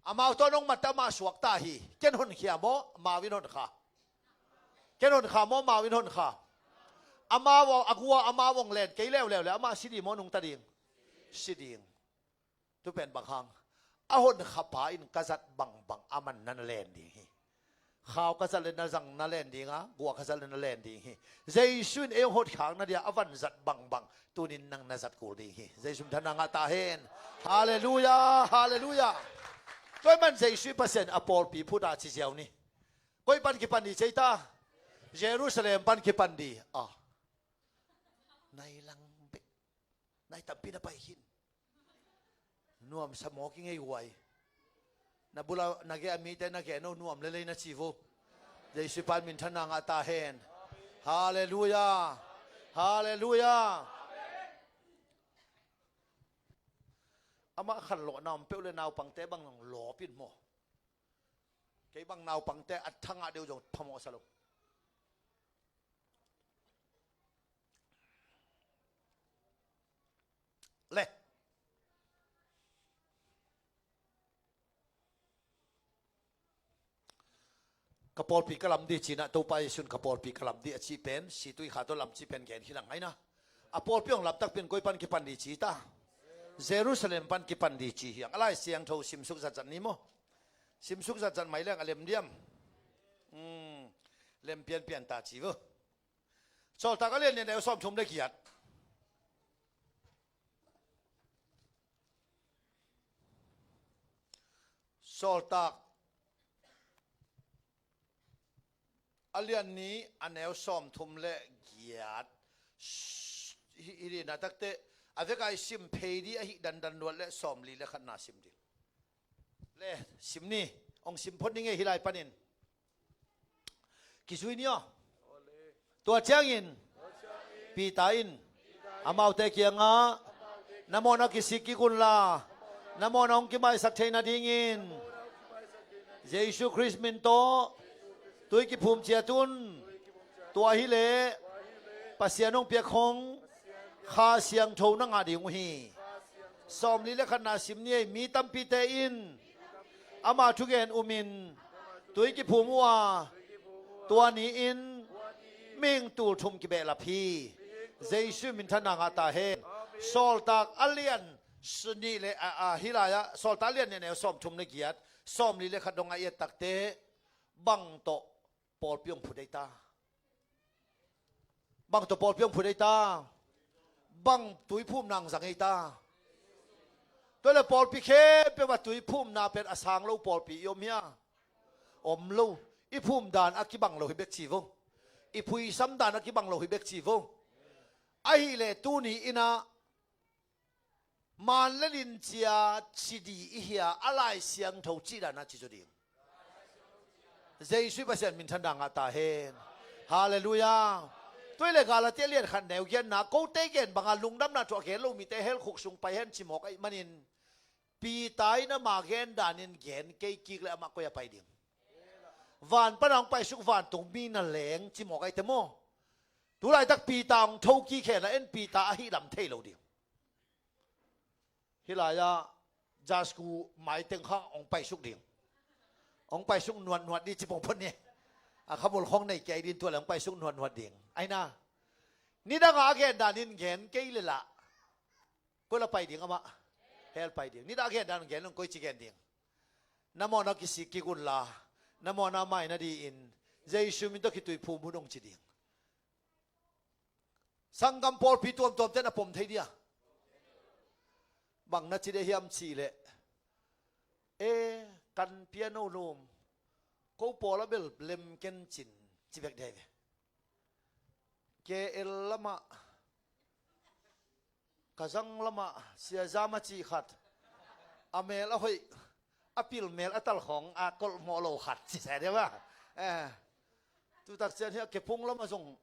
A mau tawn hong man ta amah suakta hi. Ken hon khia maw, mau in hon kha? Ken hon kha maw, mau in hon kha? Amau a gua, amau hong len kei leuleu leh amah si ding maw, nungta ding? Si ding. Tu pen bang hang? A hon khapa in ka zat bangbang aman na na len ding hi. Khau ka zat le na zang na len ding a, gua ka zat le na len ding hi. Jesu in ei hong hotkhakna dia a van zat bangbang tunin nang na zat kul ding hi. Jesu min thang a ta hen. Halleluiah, halleluiah. Tua ahih man Jesu in Pasian a pawlpi phut a ci ziau ni. Koi pan kipan ding ci ei ta? Jerusalem pan kipan ding. Ah. Nai lang bek. Nai tampi na pai khin. Nuamsa maw kingei huai. Na bula na gei a mite na gei no nuam lelei na ci vo. Jesu pan min thang a ta hen. Halleluiah. Halleluiah. Amah khan lawhna om peuh le naupangte bang nang lawp in maw? Kei bang naupangte a thangah deuh zong phamawh sa lo. Le. Ka pawlpi ka lam ding ci-in ah, Topa Jesu in ka pawlpi ka lam ding a cih pen, situi kha tawh lam cih pen gen hi lang aina. A pawlpi hong lam takpi in koi pan kipan ding ci ta? Jerusalem pan kipan ding ci hi hang. A Lai Siangtho simsuk zatzat ni maw? Simsuk zatzat mai leng a lem diam? Hmm. Lem pianpian ta ci vo. Sawltak a lian nih a neu sawmthum le giat. Sawltak a lian nih a neu sawmthum le giat. Hi, hi dih na takte, a vek a i sim phei dih ahih dandan luat le sawmli le khatna sim dih. Le, sim ni, hong sim phot ni ngei hi lai panin. Kizui ni aw. Tua ciangin Peter in amaute kiangah, na mawhna kisik kik unla, na mawhna hong kimaisak theih nadingin Jesu Khrist min tawh tui kiphum ciat un. Tua hileh Pasian hong piak khong Kha Siangtho na ngah ding uh hi. Sawmli le khatna sim ni ei, mi tampite in ama thugen umin Tui kiphum uh a, tua ni-in mihing tul thum kibehlap hi. Jesu minthanna ngah ta hen. Sawltak a lian nih le a, a, hih lai-ah Sawltak a lian nih a neu sawmthum le giat, sawmli le khat dong a i et takte bang tawh pawlpi hong phut ei ta? Bang tawh pawlpi hong phut ei ta? Bang tuiphumna hong zang ei ta? Tua le pawlpi khempeuh ah tuiphumna pen a sang lo pawlpi i om hia? Om lo. I phum dan a kibang lo hi bek ci vo. I phuisam dan a kibang lo hi bek ci vo. Ahih leh tuni in ah man le lin cia ci ding i hia, a Lai Siangtho cih dan a ci zaw ding? Jesu Pasian minthanna ngah ta hen. Halleluiah. Tua le Galatia lian khat neu giatna, kote gen banga lungdamna thu a gen lo mite hell khuk sung pai hen ci mawk ahih manin, Peter in ama gen danin gen kei kik le amah koi a pai ding? Van pana hong paisuk vantungmi na leng ci mawk ahih te maw? Tulaitak Peter hong tho kik hen la en, Peter ahih lam thei lo ding. Hih lai-ah jasku maiteng kha hong paisuk ding. Hong paisuk nuatnuat ding ci pongpon ni. A khamul khong nei kei ding, tua le hong paisuk nuatnuat ding. Aina, nidanga a gen danin gen kei le lah, koi la pai ding amah? Hell pai ding. Nidang a gen dan gen lo, koi ci gen ding? Na mawhna kisik kik un la, na mawhna maina dingin Jesu min tawh kituiphum un hong ci ding. Sanggam pawlpi tuamtuamte na pom thei dia? Bang na ci dia hiam cih leh, e, kan piano lum, ko pawl a bel lem ken cin, ci bek dia hi ve. K L lamah, ka zang lamah Sia Zam a cih khat, a mel a hoih, a pil mel a tal khawng a kolhmawh lo khat ci sa dia ba. Eh, tutak cian hi a kephung lamah zong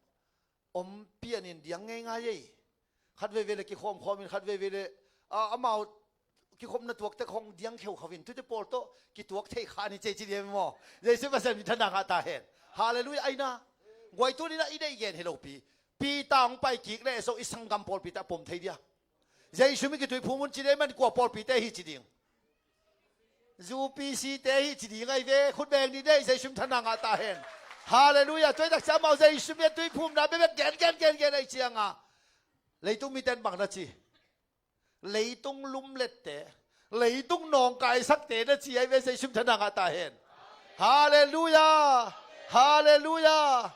om pianin diang ngeingai ei. Khat veivei le kikhawmkhawmin, khat veivei le, a, amau kikhopna tuakte khong diang kheukhau in, tuite pawl tawh kituak thei kha ni cei ci diam maw? Jesu Pasian minthanna ngah ta hen. Halleluiah. Aina, guai, tuni-in ah i deih gen hi lopi, Peter hong pai kik le so i sanggam pawlpite a pom thei dia? Jesu min kituiphum un ci dia, man kua pawlpite hi ci ding? U P C te hi ci ding ahi ve. Khut beng ni dei, Jesu minthanna ngah ta hen. Halleluiah. Tua i takcia amau Jesu min a tuiphumna bekbek gen gen gen gen ahi cianga, leitung miten bang na ci? Leitung lumlette, leitung nawngkaisakte na ci ahi ve. Jesu minthanna ngah ta hen. Halleluiah. Halleluiah.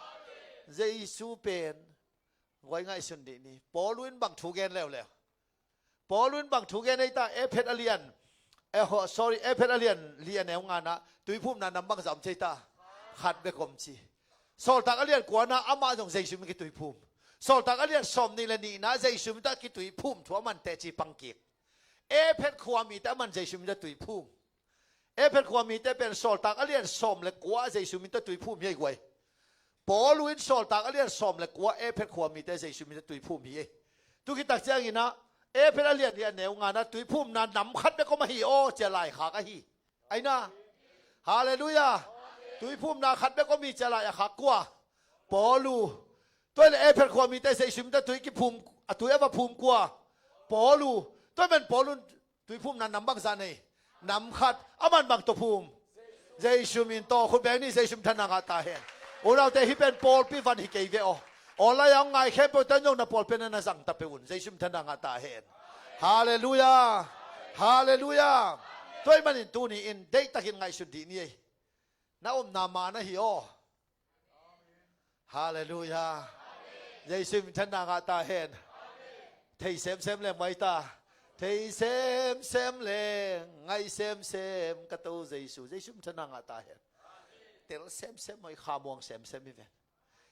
Jesu pen guai ngaihsun dih ni. Paulu in bang thu gen leuleu? Paulu in bang thu gen ei ta? Efet a lian, eh, ho, sorry, Efet a lian li a neu ngana tuiphumna nam bangzah om ci ei ta? Khat bek om ci. Sawltak a lian kuana amah zong Jesu min kituiphum. Sawltak a lian sawmnih le nihna Jesu min tawh kituiphum thu a man teci pang kik. Efet khuamite a man Jesu min tawh tuiphum. Efet khuamite pen Sawltak a lian sawm le kua Jesu min tawh tuiphum hi ei guai. Paulu in Sawltak a lian sawm le kua Efet khuamite Jesu min tawh tuiphum hi ei. Tu khit tak ciangin ah Efet a lian li a neu ngana tuiphumna nam khat bek om ahi aw, cia laikhak ahi. Aina. Halleluiah. Tuiphumna khat bek om hi, cia lai a khak kua? Paulu. Tua le Efet khuamite Jesu min tawh tui kiphum, a tui a va phum kua? Paulu. Tua man Paulu in tuiphumna nam bangzah nei? Nam khat. A man bang tawh phum? Jesu min tawh. Khut beng ni, Jesu minthanna ngah ta hen. Unaute, hih pen pawlpi van hi kei ve aw. Online a hong ngai khempeuh tan zong na pawlpi na na zang ta peuh un. Jesu minthanna ngah ta hen. Halleluiah. Halleluiah. Tua ahih manin tuni-in deihtakin ngaihsun dih ni ei. Na omna man ahi aw. Halleluiah. Jesu minthanna ngah ta hen. Thei semsem leng mai ta. Thei semsem leng, ngai semsem ka To Jesu. Jesu minthanna ngah ta hen. Tel semsem mai, khamuang semsem hi ven.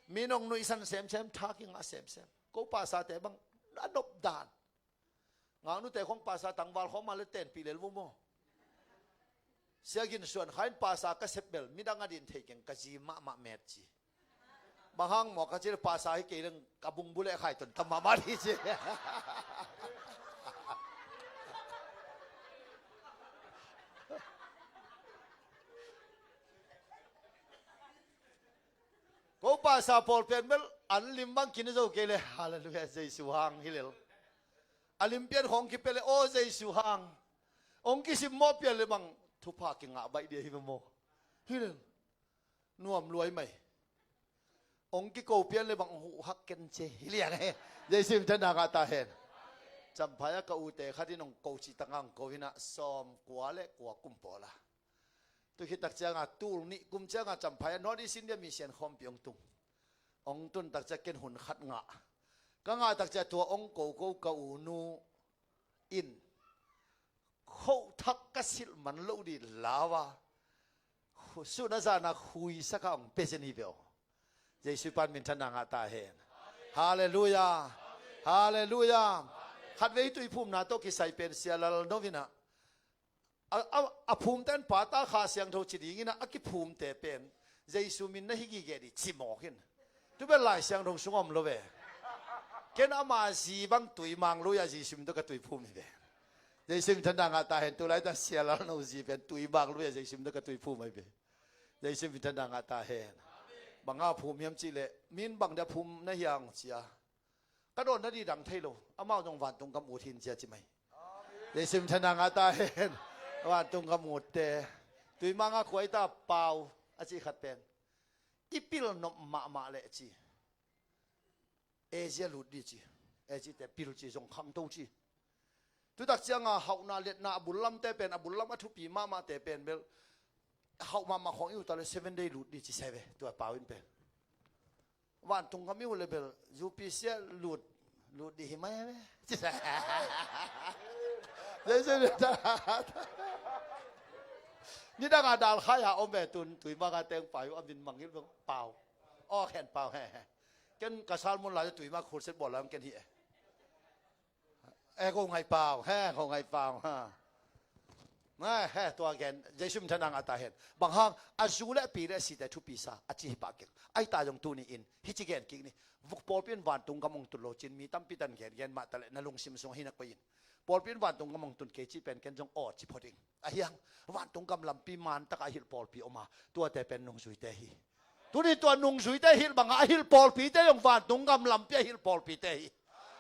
Min hong nuihsan semsem, tha kingah semsem. Ko pasate bang a nop dan. Ngahnute khong pasa tangval khawng mah le tenpih lel vo maw? Sia Gin Suan Kha in pasa ka sep bel midang a din thei keng, ka zi mahmah met ci. Bang hang maw ka ci le, pasa hi kei leng ka bungbu le khaiton tam mahmah dih ci. Ko pasa pawl pen bel an lim bang kina zo kei le, halleluiah, Jesu hang hi lel. A lim pian khawng kipia le, aw Jesu hang. Hong kisimmawh pian le bang thupha kingah baih dia hi ve maw? Hi lel. Nuam luai mai. Ong kiko pian le bang ong huh hak ken ce hi liang he. Jesu min thang ngah ta hen. Champhai ah ka ute khat in ong ko cih tak a ong ko hi a, sawm kua le kua kum pawl a. Tu khit tak ciang a tul nih kum ciang a Champhai ah North East India Mission khawmpi ong tung. Ong tun tak ciang ken hun khat ngah. Ka ngah tak ciang tua ong koko ka u nu in khoh thak ka silh man loh ding lau a, sun a zan a khuisak a ong pia zen hi ve aw. Jesu pan min thang ngah ta hen. Halleluiah. Halleluiah. Khatvei tuiphumna tawh kisai pen Sia Lal No in a, a, a, a phumte in Pa, Ta, Kha Siangtho ci ding in a, a kiphumte pen Jesu min na hi gige ding ci mawk in. Tu bel Lai Siangtho sung om lo ve. Ken ama zi bang Tuimang Lui a Jesu min tawh ka tuiphum hi ve. Jesu min thang ngah ta hen. Tulai tan Sia Lal No zi pen Tuimang Lui a Jesu min tawh ka tuiphum hi ve. Jesu min thang ngah ta hen. Bang a phum hiam cih leh, min bang dia phum na hiam ong ci a, ka dawn nading dang thei lo. Amau zong vantung gam ut hi in ci a ci mai. Jesu min thang ngah ta hen. Vantung gam utte. Tuimang a kua hi ta, Pau a cih khat pen, i pil nop mahmah leh ci, Asia lut ding ci. Asia te pil ci, zong khangto ci. Tu tak ciang a hauhna liatna a bul lamte pen, a bul lam a thupi mahmahte pen bel hauh mahmah khawng i ut a leh Seven Day lut ding ci sa ve, tua Pau in pen. Vantung gam i ut leh bel U P C ah lut, lut ding hi mai ve. Nidang a dal khai a om ve, tun Tuimang a teng Pau, a min mangngilh bang Pau. Aw, khen Pau, he, he. Ken ka sermon lai Tuimang crusade bawl lai ong ken hi e. E, ko ngai Pau, he, ko ngai Pau, ha. He, he, tua gen, Jesu min thang ngah ta hen. Bang hang, a zu le a pi le a site thupi sa a ci hi pah keng. Ahi ta zong tuni in hi ci gen kik ni. Vuk pawlpi in vantung gam ong tun lo cin, mi tampi tan gen gen mah ta leh na lungsim sung hi na koih in. Pawlpi in vantung gam ong tun kei cih pen ken zong aw ci phot ing. A hiang, vantung gam lampi man tak a a hilh pawlpi om a, tuate pen nungzuite hi. Tuni tua nungzuite hilh bang a a hilh pawlpite zong vantung gam lampi a hilh pawlpite hi.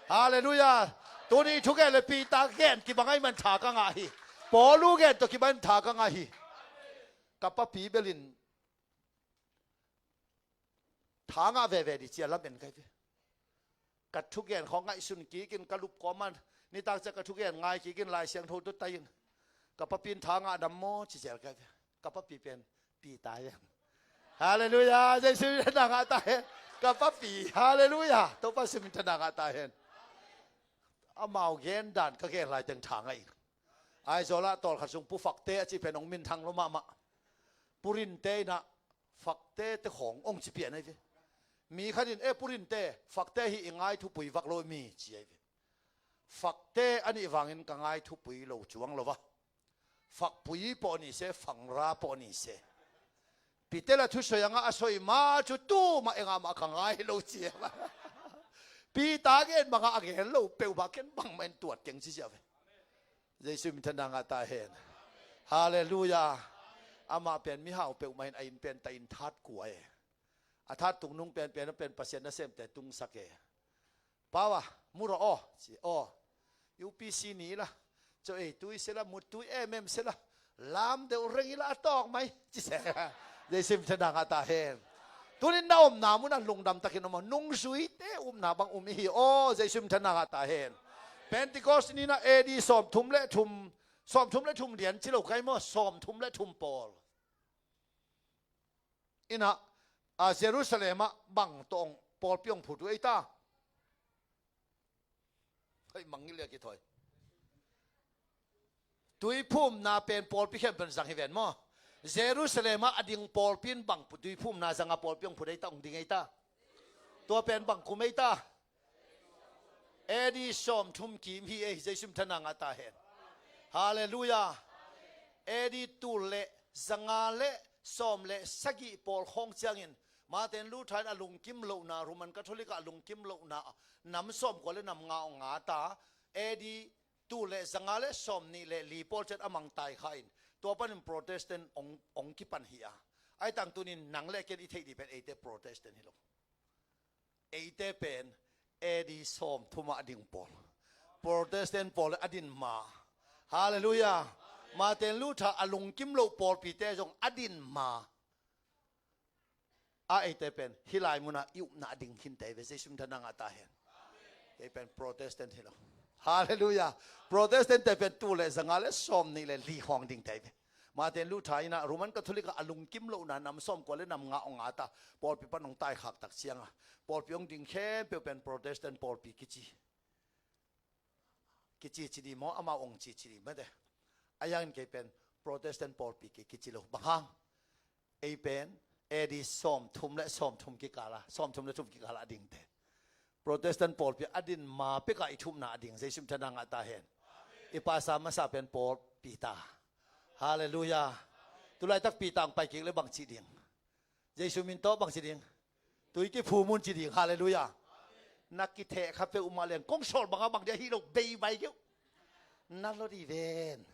Halleluiah. Tuni thugen le Peter gen kibang ahih man tha ka ngah hi. Paul u gen tawh kibang in tha ka ngah hi. Ka papi bel in tha ngah veve ding ci a lam en kai ve. Ka thugen khawng ngaihsun kik in ka lup kawm a, nitak ciang ka thugen ngai kik in Lai Siangtho tawh tai in, ka papi in tha ngah dam maw ci zel kai ve. Ka papi pen Peter hi. Halleluiah. Jesu min thang ngah ta hen. Ka papi. Halleluiah. Topa Jesu min thang ngah ta hen. Amau gen dan ka gen lai teng tha ngah in. Aizawl ah tawlkhat sung Pu Fakte a cih pen ong minthang lo mahmah. Pu Rinte in a Fakte te khawng ong ci pian ahi ve. Mi khat in, e, Pu Rinte, Fakte hi i ngai thupui vak lo mi ci ahi ve. Fakte a nih vangin ka ngai thupui lo cuang lo va. Fakpui pawh ni se, fangra pawh ni se. Peter a thusoi a ngah a soi ma cu tu mah e, ngah mah ka ngai lo ci e. Peter gen bang a a gen lo peuhmah ken bangmah in tuat keng ci ziau ve. Jesu min thang ngah ta hen. Halleluiah. Amah pen mihau peuhmah in a inn pen ta inn that kua e. A that tung nung pen pen pen Pasian nasemte tungsak e. Pau a, mu rawh aw, ci aw. U P C ni la. Caw ei tui se la, mut tui em em se la. Lam deuh reng i la a tawk mai. Ci se. Jesu min thang ngah ta hen. Tunin na omna mun ah lungdam takin om aw. Nungzuite upna bang um i hi aw. Jesu min thang ngah ta hen. Pentecost ni in a A D sawmthum le thum, sawmthum le thum lian ci lo kai maw, sawmthum le thum pawl. In a, a, Jerusalem ah bang tawh ong pawlpi ong phut uh ei ta. Hei, mangngilh le kithawi. Tuiphumna pen pawlpi khempeuh in zang hi ven maw. Jerusalem ah a ding pawlpi in bang pu-, tuiphumna zang a pawlpi ong phut ei ta, ong ding ei ta. Tua pen bang kum ei ta. A D sawmthum kim hi ei, Jesu min thang ngah ta hen. Halleluiah. A D tul le zanga le sawm le sagih pawl khawng ciangin Martin Luther in a lungkim lohna, Roman Catholic ah a lungkim lohna, nam sawmkua le nam nga ong nga ta, A D tul le zanga le sawmnih le li pawl ciang a mangtai kha in, tua panin Protestant ong, ong kipan hi a. Ahi tang tunin nang le ken i theih ding pen eite Protestant hi lo. Eite pen A D sawmthum ah a ding pawl. Protestant pawl a din ma. Halleluiah. Martin Luther a lungkim loh pawlpite zong a din ma. A eite pen hih lai munah i upna a ding khinte ve. Jesu min thanna ngah ta hen. Kei pen Protestant hi lo. Halleluiah. Protestant te pen tul le zanga le sawm nih le li khawng dingte ve. Martin Luther in ah Roman Catholic ah a lungkim lohna nam sawmkua le nam nga hong at a, pawlpi pan hong taikhak tak ciangah pawlpi hong ding khempeuh pen Protestant pawlpi kici. Kici ci dih maw, amau hong ci ci dih mate. A yangin kei pen Protestant pawlpi kei kici lo. Bang hang? Ei pen A D sawmthum le sawmthum kikala, sawmthum le thum kikala a dingte. Protestant pawlpi a din ma pekah i thumna a ding. Jesu min thanna ngah ta hen. I pasa masa pen Paul Peter. Halleluiah. Tulaitak Peter hong pai kik le bang ci ding? Jesu min tawh bang ci ding? Tui kiphum un ci ding. Halleluiah. Na kitheh kha peuh mah leng kong sawl bangah bang dia hi lo, bei vai keuh. Na lo dih ven.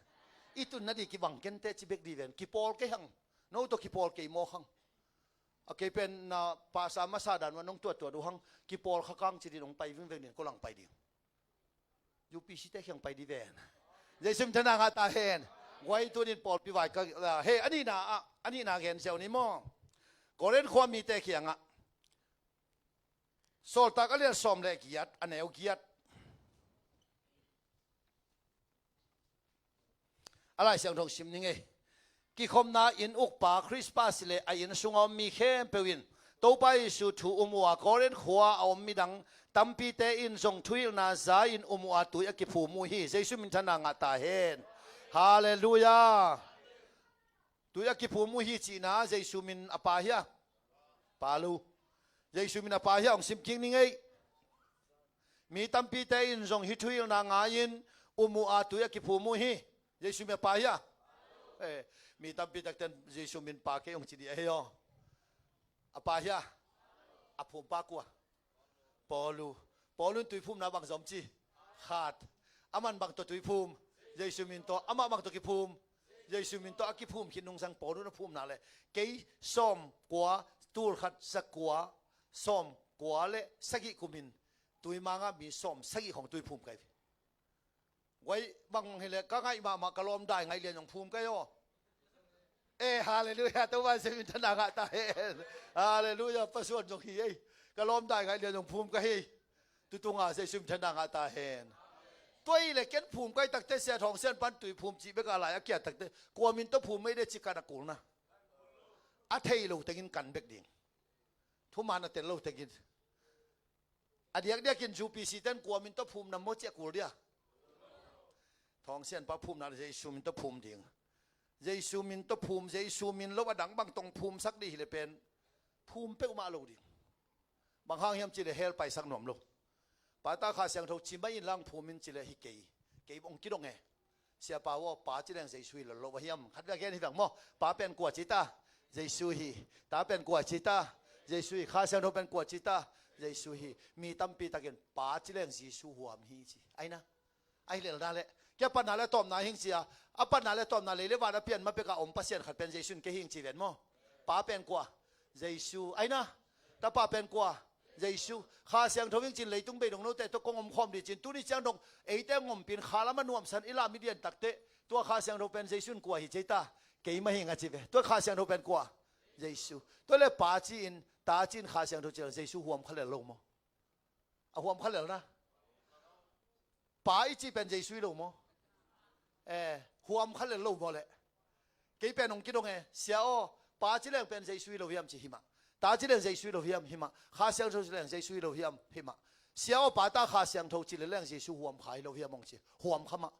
I tun na dih kibang kente ci bek dih ven. Kipawl kei hang. No tawh kipawl kei mawk hang. A kei pen na pasa masa dan mah nong tuattuat uh hang, kipawl kha kang ci dih, nong pai vingveng dih, ko lang pai dih. U P C te khiang pai dih ven. Jesu min thanna ngah ta hen. Guai tunin pawlpi vai ka, he, a nihna ah, a nihna gen siau ni maw. Korin khua mite khiangah Sawltak a lian sawm le giat, a neu giat. A Lai Siangtho sim ning ei. Kikhopna inn ukpa Khrist pa si le a inn sunga om mi khempeuh in Topa Jesu thu um uh a, Korin khua a om midang tampite in zong thuhilhna za-in um uh a, tui a kiphum uh hi. Jesu min thanna ngah ta hen. Halleluiah. Tui a kiphum uh hi cihna, Jesu min a pa hia? Pa lo. Jesu min a pa hia? Hong sim kik ning ei. Mi tampite in zong hih thuhilhna ngai-in um uh a, tui a kiphum uh hi. Jesu min a pa hia? Eh, mi tampi takten Jesu min pa kei hong ci dih ahi aw. A pa hia? A phumpa kua? Paul uh. Paul un tuiphumna bang zom ci? Khat. Aman bang tawh tuiphum? Jesu min tawh. Amah bang tawh kiphum? Jesu min tawh a kiphum khit nungsang Paul un a phumna le kei sawmkua, tul khat zakua, sawmkua le sagih kumin tuimangah mi sawm sagih khawng tuiphum kai. Guai bang hileh ka ngaih mahmah ka lawm dai ngaih lian zong phum kai aw. Eh, halleluiah, Topa Jesu min thanna ngah ta hen. Halleluiah, pasuan zong hi ei. Ka lawm dai ngaih lian zong phum ka hi. Tutunga Jesu min thanna ngah ta hen. Tua hileh ken phum kai takte sia thawng sian pan tui phum cih beka lai a kiat takte kua min tawh phum mei de ci kan a kulna. A thei lo tengin kan bek ding. Thuman a tel lo tengin. A diakdiakin U P C ten kua min tawh phum nam maw ciah kul dia. Thawng sianpa phumna le Jesu min tawh phum ding. Jesu min tawh phum, Jesu min lo a dang bang tawh phumsak dih hileh pen phum peuhmah lo ding. Bang hang hiam cileh hell paisak nuam lo. Pata Kha Siangtho ci mah in lang phum in cileh hi kei. Kei bang kidong e. Siapa aw, Pa ci leng Jesu hi lo lo a hiam? Khat vek gen hi vang maw. Pa pen kua ci ta? Jesu hi. Ta pen kua ci ta? Jesu hi. Kha Siangtho pen kua ci ta? Jesu hi. Mi tampi takin Pa ci leng Jesu huam hi ci. Aina. Ahi lelna le. Kia patna le tawpna hing cia. A patna le tawpna lei le van a pian ma peka om Pasian khat pen Jesu in kei hing ci ven maw. Pa pen kua? Jesu. Aina. Tapa pen kua? Jesu. Kha Siangtho hing cin leitung beidong note tawh kong om khawm dih cin. Tuni ciang dong eite ngompin kha lam a nuamsan i lam i dian takte. Tua Kha Siangtho pen Jesu in kua hi cei ta? Keimah hing a ci ve. Tua Kha Siangtho pen kua? Jesu. Tua le Pa ci in, Ta ci in, Kha Siangtho ci leng Jesu huam kha lel lo maw? A huam kha lel na. Pa i ci pen Jesu hi lo maw? Eh, huam kha lel lo maw le? Kei pen hong kidong e, Sia aw, Pa ci leng pen Jesu hi lo hiam ci himah. Ta ci leng Jesu hi lo hiam himah. Kha Siangtho ci leng Jesu hi lo hiam himah. Sia aw, Pa, Ta, Kha Siangtho ci le leng Jesu huam kha hi lo hiam hong ci. Huam kha mah.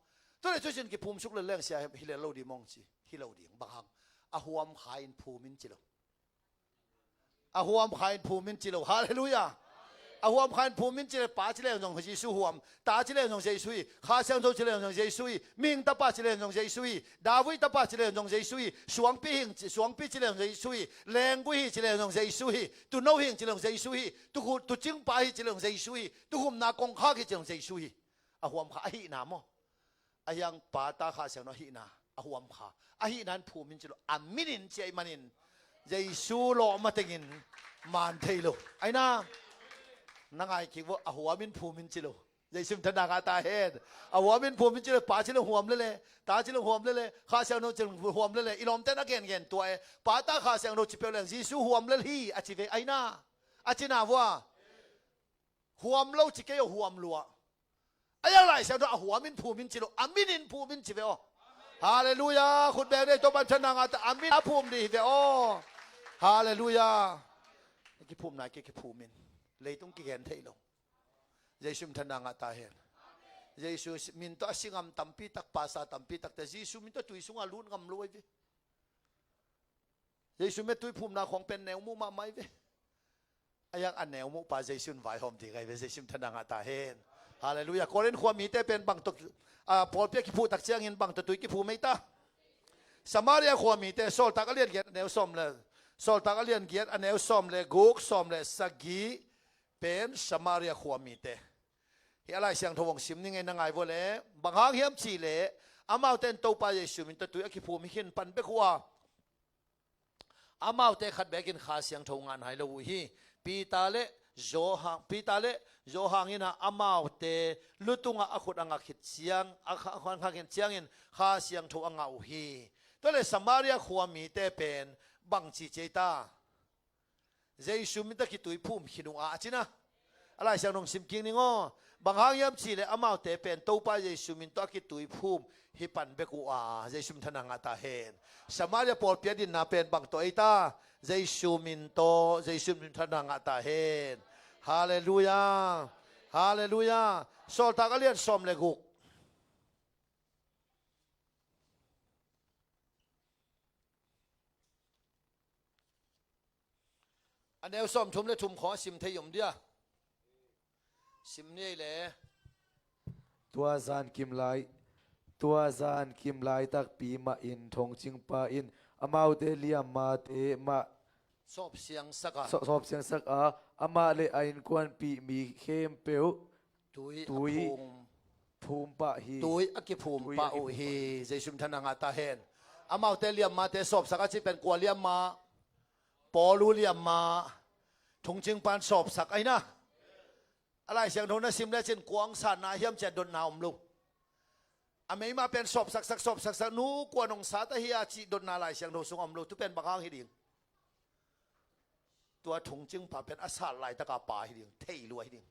Tua le cucin kiphumsuk le leng Sia hi le lo ding mong ci. Hi lo ding bang hang. A huam kha in phum in ci lo. A huam kha in phum in ci lo. Halleluiah. A huam kha in phum in ci le Pa ci leng zong Jesu huam. Ta ci leng zong Jesu hi. Kha Siangtho ci leng zong Jesu hi. Mihing Tapa ci leng zong Jesu hi. David Tapa ci leng zong Jesu hi. Suangpi hing ci, suangpi ci leng zong Jesu hi. Lenggui hi ci leng zong Jesu hi. Tuuno hing ci leng Jesu hi. Tuhu, tuucingpa hi ci leng Jesu hi. Tuuhumna kongkhak hi ci leng Jesu hi. A huam kha ahihna maw. A hiang Pa, Ta, Kha Siangtho ahihna a huam kha. Ahihna in phum in ci lo. A min in ci ahih manin Jesu lawh matengin man thei lo. Aina. Na ngai kik vo, a huam in phum in ci lo. Jesu min thang a ngah ta hen. A huam in phum in ci le, Pa ci le huam lel e, Ta ci le huam lel e, Kha Siangtho ci le huam lel e. I lawmte'n a gengen tua e. Pa, Ta, Kha Siangtho ci peuh leng Jesu huam lel hi a ci ve ahi na. A ci na vua. Huam lo ci kei aw, huam lua. A yang Lai Siangtho a huam in phum in ci lo, a min in phum in ci ve aw. Halleluiah. Khut beng dei, Topa'n thang a ngah ta, a min a phum ding hi ve aw. Halleluiah. Kiphumna kei kiphum in. Leitung kigen thei lo. Jesu min thang a ngah ta hen. Jesu min tawh a si ngam tampi tak, pasa tampi takte Jesu min tawh tui sungah lut ngam lo ahi ve. Jesu min a tuiphumna khawng pen neu muh mahmah ahi ve. A yang a neu muh pa Jesu in vaihawm ding ahi ve. Jesu min thang a ngah ta hen. Halleluiah. Korin khua mite pen bang tawh, a, pawlpi a kiphuh tak ciangin bang tawh tui kiphum ei ta? Samaria khua mite, Sawltak a lian giat a neu sawm le, Sawltak a lian giat a neu sawm le guk, sawm le sagih pen Samaria khua mite. Hih a Lai Siangtho hong sim ni ngei, na ngai vua le, bang hang hiam cih leh amaute in Topa Jesu min tawh tui a kiphum hi khin pan bek uh a, amaute khat bekin Kha Siangtho ngah nai lo uh hi. Peter le Johan, Peter le Johan in ah amaute lu tungah a khut a ngak khit ciang, a kha-, a ngak khit ciangin Kha Siangtho a ngah uh hi. Tua le Samaria khua mite pen bang ci ci ei ta? Jesu min tawh kituiphum khin uh a, a ci na. A Lai Siangtho hong sim kik ning aw. Bang hang hiam cih leh amaute pen Topa Jesu min tawh a kituiphum hi pan bek uh a, Jesu min thang a ngah ta hen. Samaria pawlpi a dinna pen bang tawh ei ta? Jesu min tawh, Jesu min thang a ngah ta hen. Halleluiah. Halleluiah. Sawltak a lian sawm le guk. A neu sawmthum le thum khawng a sim thei om dia? Sim ni ei le. Tua zan kim lai, tua zan kim laitakpi mahin thongcingpa in amaute liammate mah sawpsiangsak a, saw-, sawpsiangsak a, amah le a innkuanpih mi khempeuh tui a phum, phum pah hi. Tui a kiphum pah uh hi. Jesu min thang a ngah ta hen. Amaute liammate sawpsak a cih pen kua liamma? Paulu liamma. Thongcingpa'n sawpsak ahi na. A Lai Siangtho na sim lecin kua hong satna hiam cih a dotna om lo. A meima pen sawpsaksak, sawpsaksak, nu kua nong sat ahi a cih dotna Lai Siangtho sungah om lo. Tu pen bang hang hi ding? Tua thongcingpa pen a sat laitaka pa hi ding, thei lua hi ding.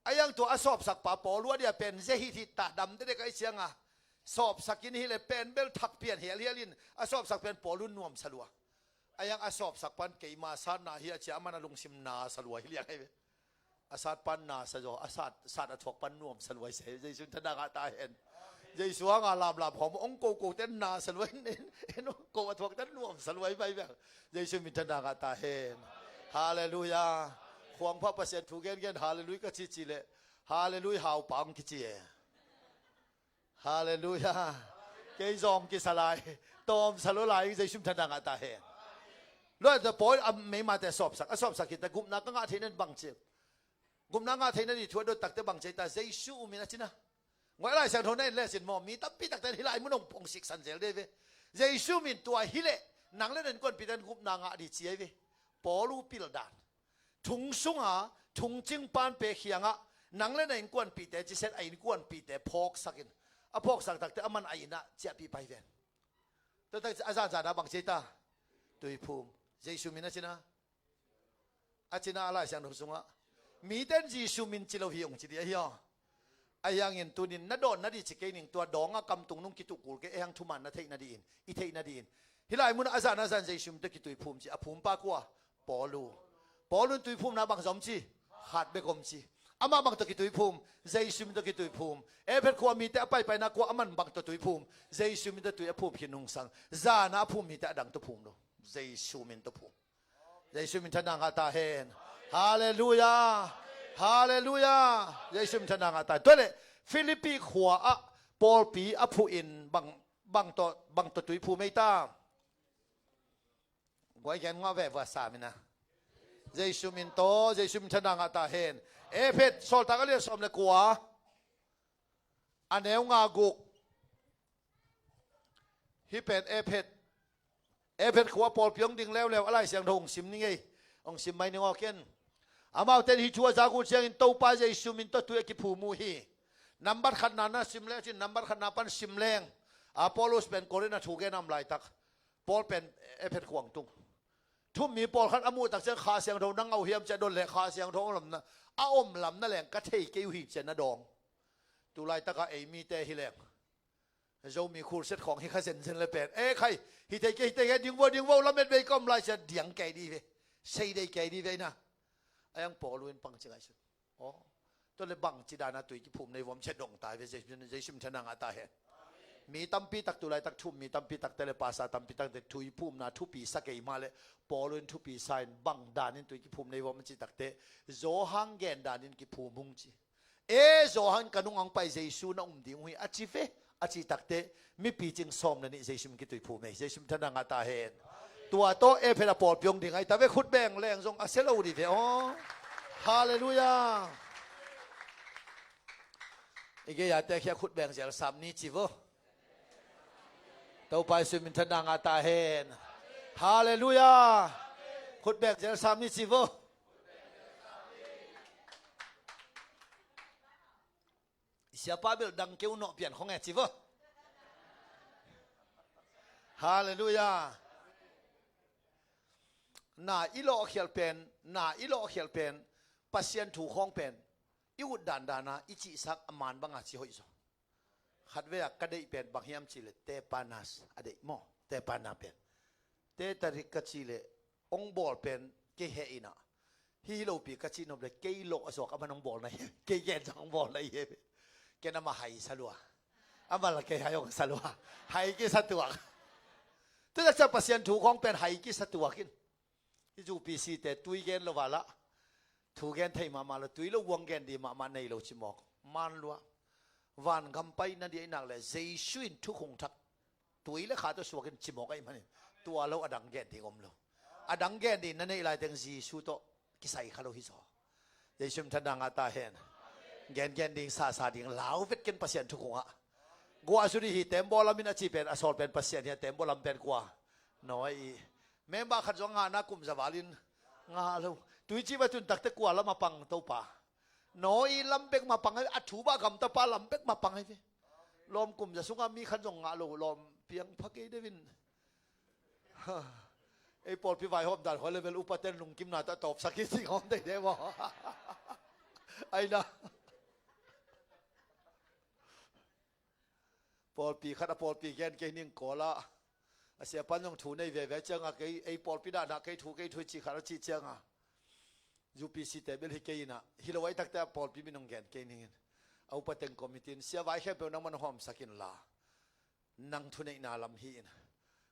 A yang tua a sawpsakpa Paulu a dia pen zia hithit ta, dam dedek ahih cianga sawpsak in hi le pen bel thak pian hialhial in a sawpsak pen Paulu nuamsa lua. A yang a sawpsak pan keima satna hi a ci a, aman a lungsim nasa lua hi liang ahi ve. A sat pan nasa zaw, a sat, sat a thuak pan nuamsa lua hi se. Jesu min thang a ngah ta hen. Jesu hanga lamlam khawm hong koko ten nasa lua in, en, en hong ko a thuak ten nuamsa lua hi bai bel. Jesu min thang a ngah ta hen. Halleluiah. Khuang pha Pasian thu gengen halleluiah ka cici le, halleluiah haupa hong kici e. Halleluiah. Kei zong kisa lai. Tawmsa lua lai, Jesu min thang a ngah ta hen. Lua ta pawi a meimate sawpsak, a sawpsak hi ta, gupna ka ngah theih na ding bang ci? Gupna ngah theih na ding thu a dot takte bang ci ei ta? Jesu min a ci na. Guai, Lai Siangtho na en lecin maw, mi tampi takte hih lai mun hong, hong siksan zel dei ve. Jesu min tua hi leh nang le na innkuanpihte in gupna ngah ding ci ahi ve. Paulu pildan. Thong sunga thongcingpa'n pek hiangah nang le na innkuanpihte ci set, a innkuanpihte phawksak in. A phawksak takte aman a innah ciahpih pai ven. Tua tak a zanzan a bang ci ei ta? Tuiphum. Jesu min a ci na. A ci na a Lai Siangtho sungah. Mite in Jesu min ci lo hi hong ci ding ahi aw. Ahi hangin tunin na dawn na ding ci kei ning, tua dawng a kam tung nung kituh kul kei, ahi hang thuman na theih na dingin, i theih na dingin. Hih lai munah a zan a zan Jesu min tawh kituiphum ci, a phumpa kua? Paulu. Paulu in tuiphumna bang zah om ci? Khat bek om ci. Amah bang tawh kituiphum? Jesu min tawh kituiphum. Efesa khua mite a paipaina kua, aman bang tawh tuiphum? Jesu min tawh tui a phum khin nungsang. Zan a phum mite a dang tawh phum lo. Jesu min tawh phum. Jesu min thang a ngah ta hen. Halleluiah. Halleluiah. Jesu min thang a ngah ta hen. Tua leh Philippi khua ah pawlpi a phuhin bang, bang tawh, bang tawh tuiphum ei ta? Guai, gen ngah veve a sa mina. Jesu min tawh, Jesu min thang a ngah ta hen. Efesa, Sawltak a lian sawm le kua, a neu nga guk. Hih pen Efesa, Efesa khua pawlpi hong ding leuleu a Lai Siangtho hong sim ni ngei. Hong sim mai ning aw ken. Amaute in hih thu a zak uh ciangin Topa Jesu min tawh tui a kiphum uh hi. Nambat khatna na sim leng cin, nambat khatna pan sim leng. Apollos pen Korin a thu gen a om laitak, Paul pen Efesa khua tung. Thu-um mi pawlkhat a muh tak ciang Kha Siangtho na ngah uh hiam ci a dot leh Kha Siangtho a om lam na, a om lam na leng ka thei kei uh hi ci a na dawng. Tu laitak a ei mite hi leng Zomi khulset khawng hi kha zenzen le pen, e khai, hi thei kei, hi thei kei, ding vo, ding vo, lamet vei ka om lai ci a diang kei dih ve. Sei dei kei dih ve na. A yang Paul uh in pang ci ngaihsun. Aw. Tua le bangci dan a tui kiphum na hi vuam ci a dong ta hi ve, Jesu, Jesu min thang a ngah ta hen. Mi tampi tak tu laitak thu-um mi tampi takte le pastor tampi takte tui phumna thupi sa kei mah leh Paul uh in thupi sa in bang dan in tui kiphum na hi vuam a cih takteh Johan gen dan in kiphum ung ci. E Johan, ka nung ah hong pai Jesu na um ding uh hi a ci ve, a cih takteh mipi cing sawm le nih Jesu min kituiphum ei, Jesu min thang a ngah ta hen. Tua tawh Efesa pawlpi hong ding ahi ta ve, khut beng leng zong a sia lo dih ve aw. Halleluiah. I gei a te khia khut beng zel sam ni ci vo. Topa Jesu min thang a ngah ta hen. Halleluiah. Khut beng zel sam ni ci vo. I siapa bel dang keu nawh pian khong e ci vo. Halleluiah. Na i lawhkhial pen, na i lawhkhial pen, Pasian thu khawng pen i ut dandan a i cihsak a man banga ci hoih zaw. Khatvei a ka deih pen bang hiam cih leh tepanas a deih maw, tepana pen. Te tarik ka cih leh hong bawl pen kei heh in ah, hi hi lopi ka cih nop leh kei lawh a zuak a man hong bawl na hi, kei gen zong hong bawl na hi. Ken amah hai sa lua, amah la kei hai hong sa lua. Hai kisa tuak. Tuta ciang Pasian thu khawng pen hai kisa tuak in. Hih U P C te tui gen lo a lah, thu gen thei mahmah lo, tui lo guang gen dih mahmah nei lo ci mawk. Man lua. Vangam pai na dih ahih nak leh Jesu in thukhun thak tui le kha tawh suak in ci mawk ahih manin tua lo a dang gen ding om lo. A dang gen ding na neih laiteng Jesu tawh kisai kha lo hi zaw. Jesu min thang a ngah ta hen. Gengen ding, sasa ding, lau vet ken Pasian thukhun ah. Guah zu dih hi, tembaw lam in a ci pen, a sawl pen Pasian hi a, tembaw lam pen kua? Nawi i. Member khat zong ngahna kum za val in ngah lo. Tui ci va tun takte kua lam a pang Topa? Nawi i lam bek mah pang hi ve, a thu bah gamtapa lam bek mah pang hi ve. Lawm kum za sungah mi khat zong ngah lo, lawm piang pha kei deuh in. Ha. Ei pawlpi vaihawm dan khoi level upaten lungkimna tawh tawpsak hi sing hawm deih deuh maw? Aina. Pawlpi khat a pawlpi gen kei ning kawl ah, a siapan zong thu nei veve cianga kei, ei pawlpi dana kei thu, kei thu cih khat a cih cianga U P C te bel hi kei inah, hi lo ai takte a pawlpi min hong gen kei ningin, a upa teng committee in sia vai khempeuh nangman hong hawmsak inla, nang thuneihna lam hi in,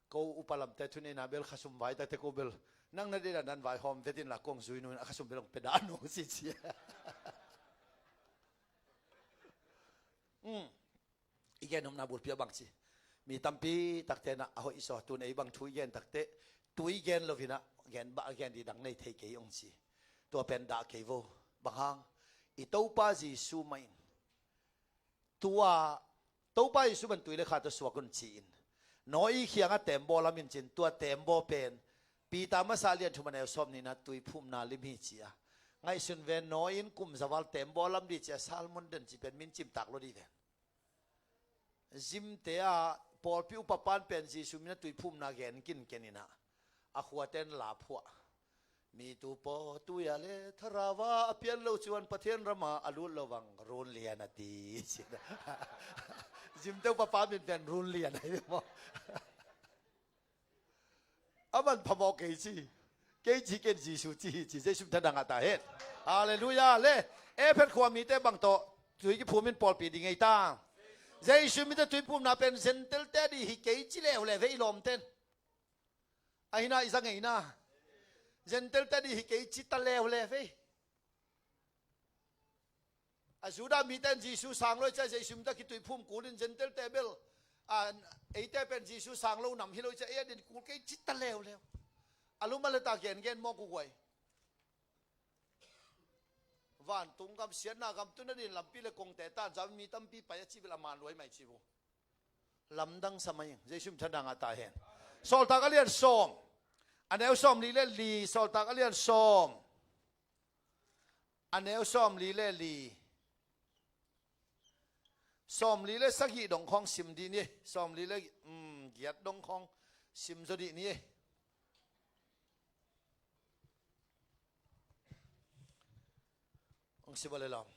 ko upa lamte thuneihna bel khasum vai takte ko bel nang na deihdan dan vaihawm vet inla kong zui nungin a khasum bel hong pia dah nung si cia. I gen nopna bulpi a bang ci. Mi tampi takte na a hoih zaw, tun ei bang thu i gen takte tui gen lo inah, gen bah a gen dih dang nei thei kei hong ci. Tua pen dah kei vo. Bang hang? I Topa Jesu mah in tua Topa Jesu ban tui le kha tawh suak un ci-in, Nawi i khiangah tembaw lam in cin, tua tembaw pen Peter masa lian thum a neu sawm nihna tui phumna lim hi ci a. Ngaihsun ven, Nawi in kum za val tembaw lam dih ci a, sermon den ci pen min cimtak lo dih ven. Zimte ah pawlpi upa pan pen Jesu min a tui phumna gen kinken inah, a khuaten la phuah. Mi tu paw tui a le Tharawa a pian lo cuan Pathian rama a lut lo vang run lian a ti. Zimte upa pa min pen run lian a hi maw? A man phamawh kei ci. Kei ci ken Jesu ci hi ci. Jesu min thang a ngah ta hen. Halleluiah. Le Efesa khua mite bang tawh tui kiphum in pawlpi ding ei ta? Jesu min tawh tui phumna pen Gentile te dih hi kei ci leuleu ve i lawmten. Ahina i za ngeina. Gentile te dih hi kei ci ta leuleu ve. A Judah mite in Jesu sang lo i cia Jesu min tawh kituiphum kul in Gentile te bel, a, eite pen Jesu sang lo nam hi lo i cia ei a din kul kei ci ta leuleu. A lum a leta gengen mawk uh guai. Vantung gam siatna gam tun a din lampi le kongte tan zam mi tampi pai a ci bel a man luai mai ci bu. Lamdang sa mai ing. Jesu min thang a ngah ta hen. Sawltak a lian sawm, a neu sawm li le li, Sawltak a lian sawm. a neu sawmli le li, sawmli le sagih dong khawng sim dih ni. Sawmli le, um, giat dong khawng sim zaw dih ni. Hong sim a le lam.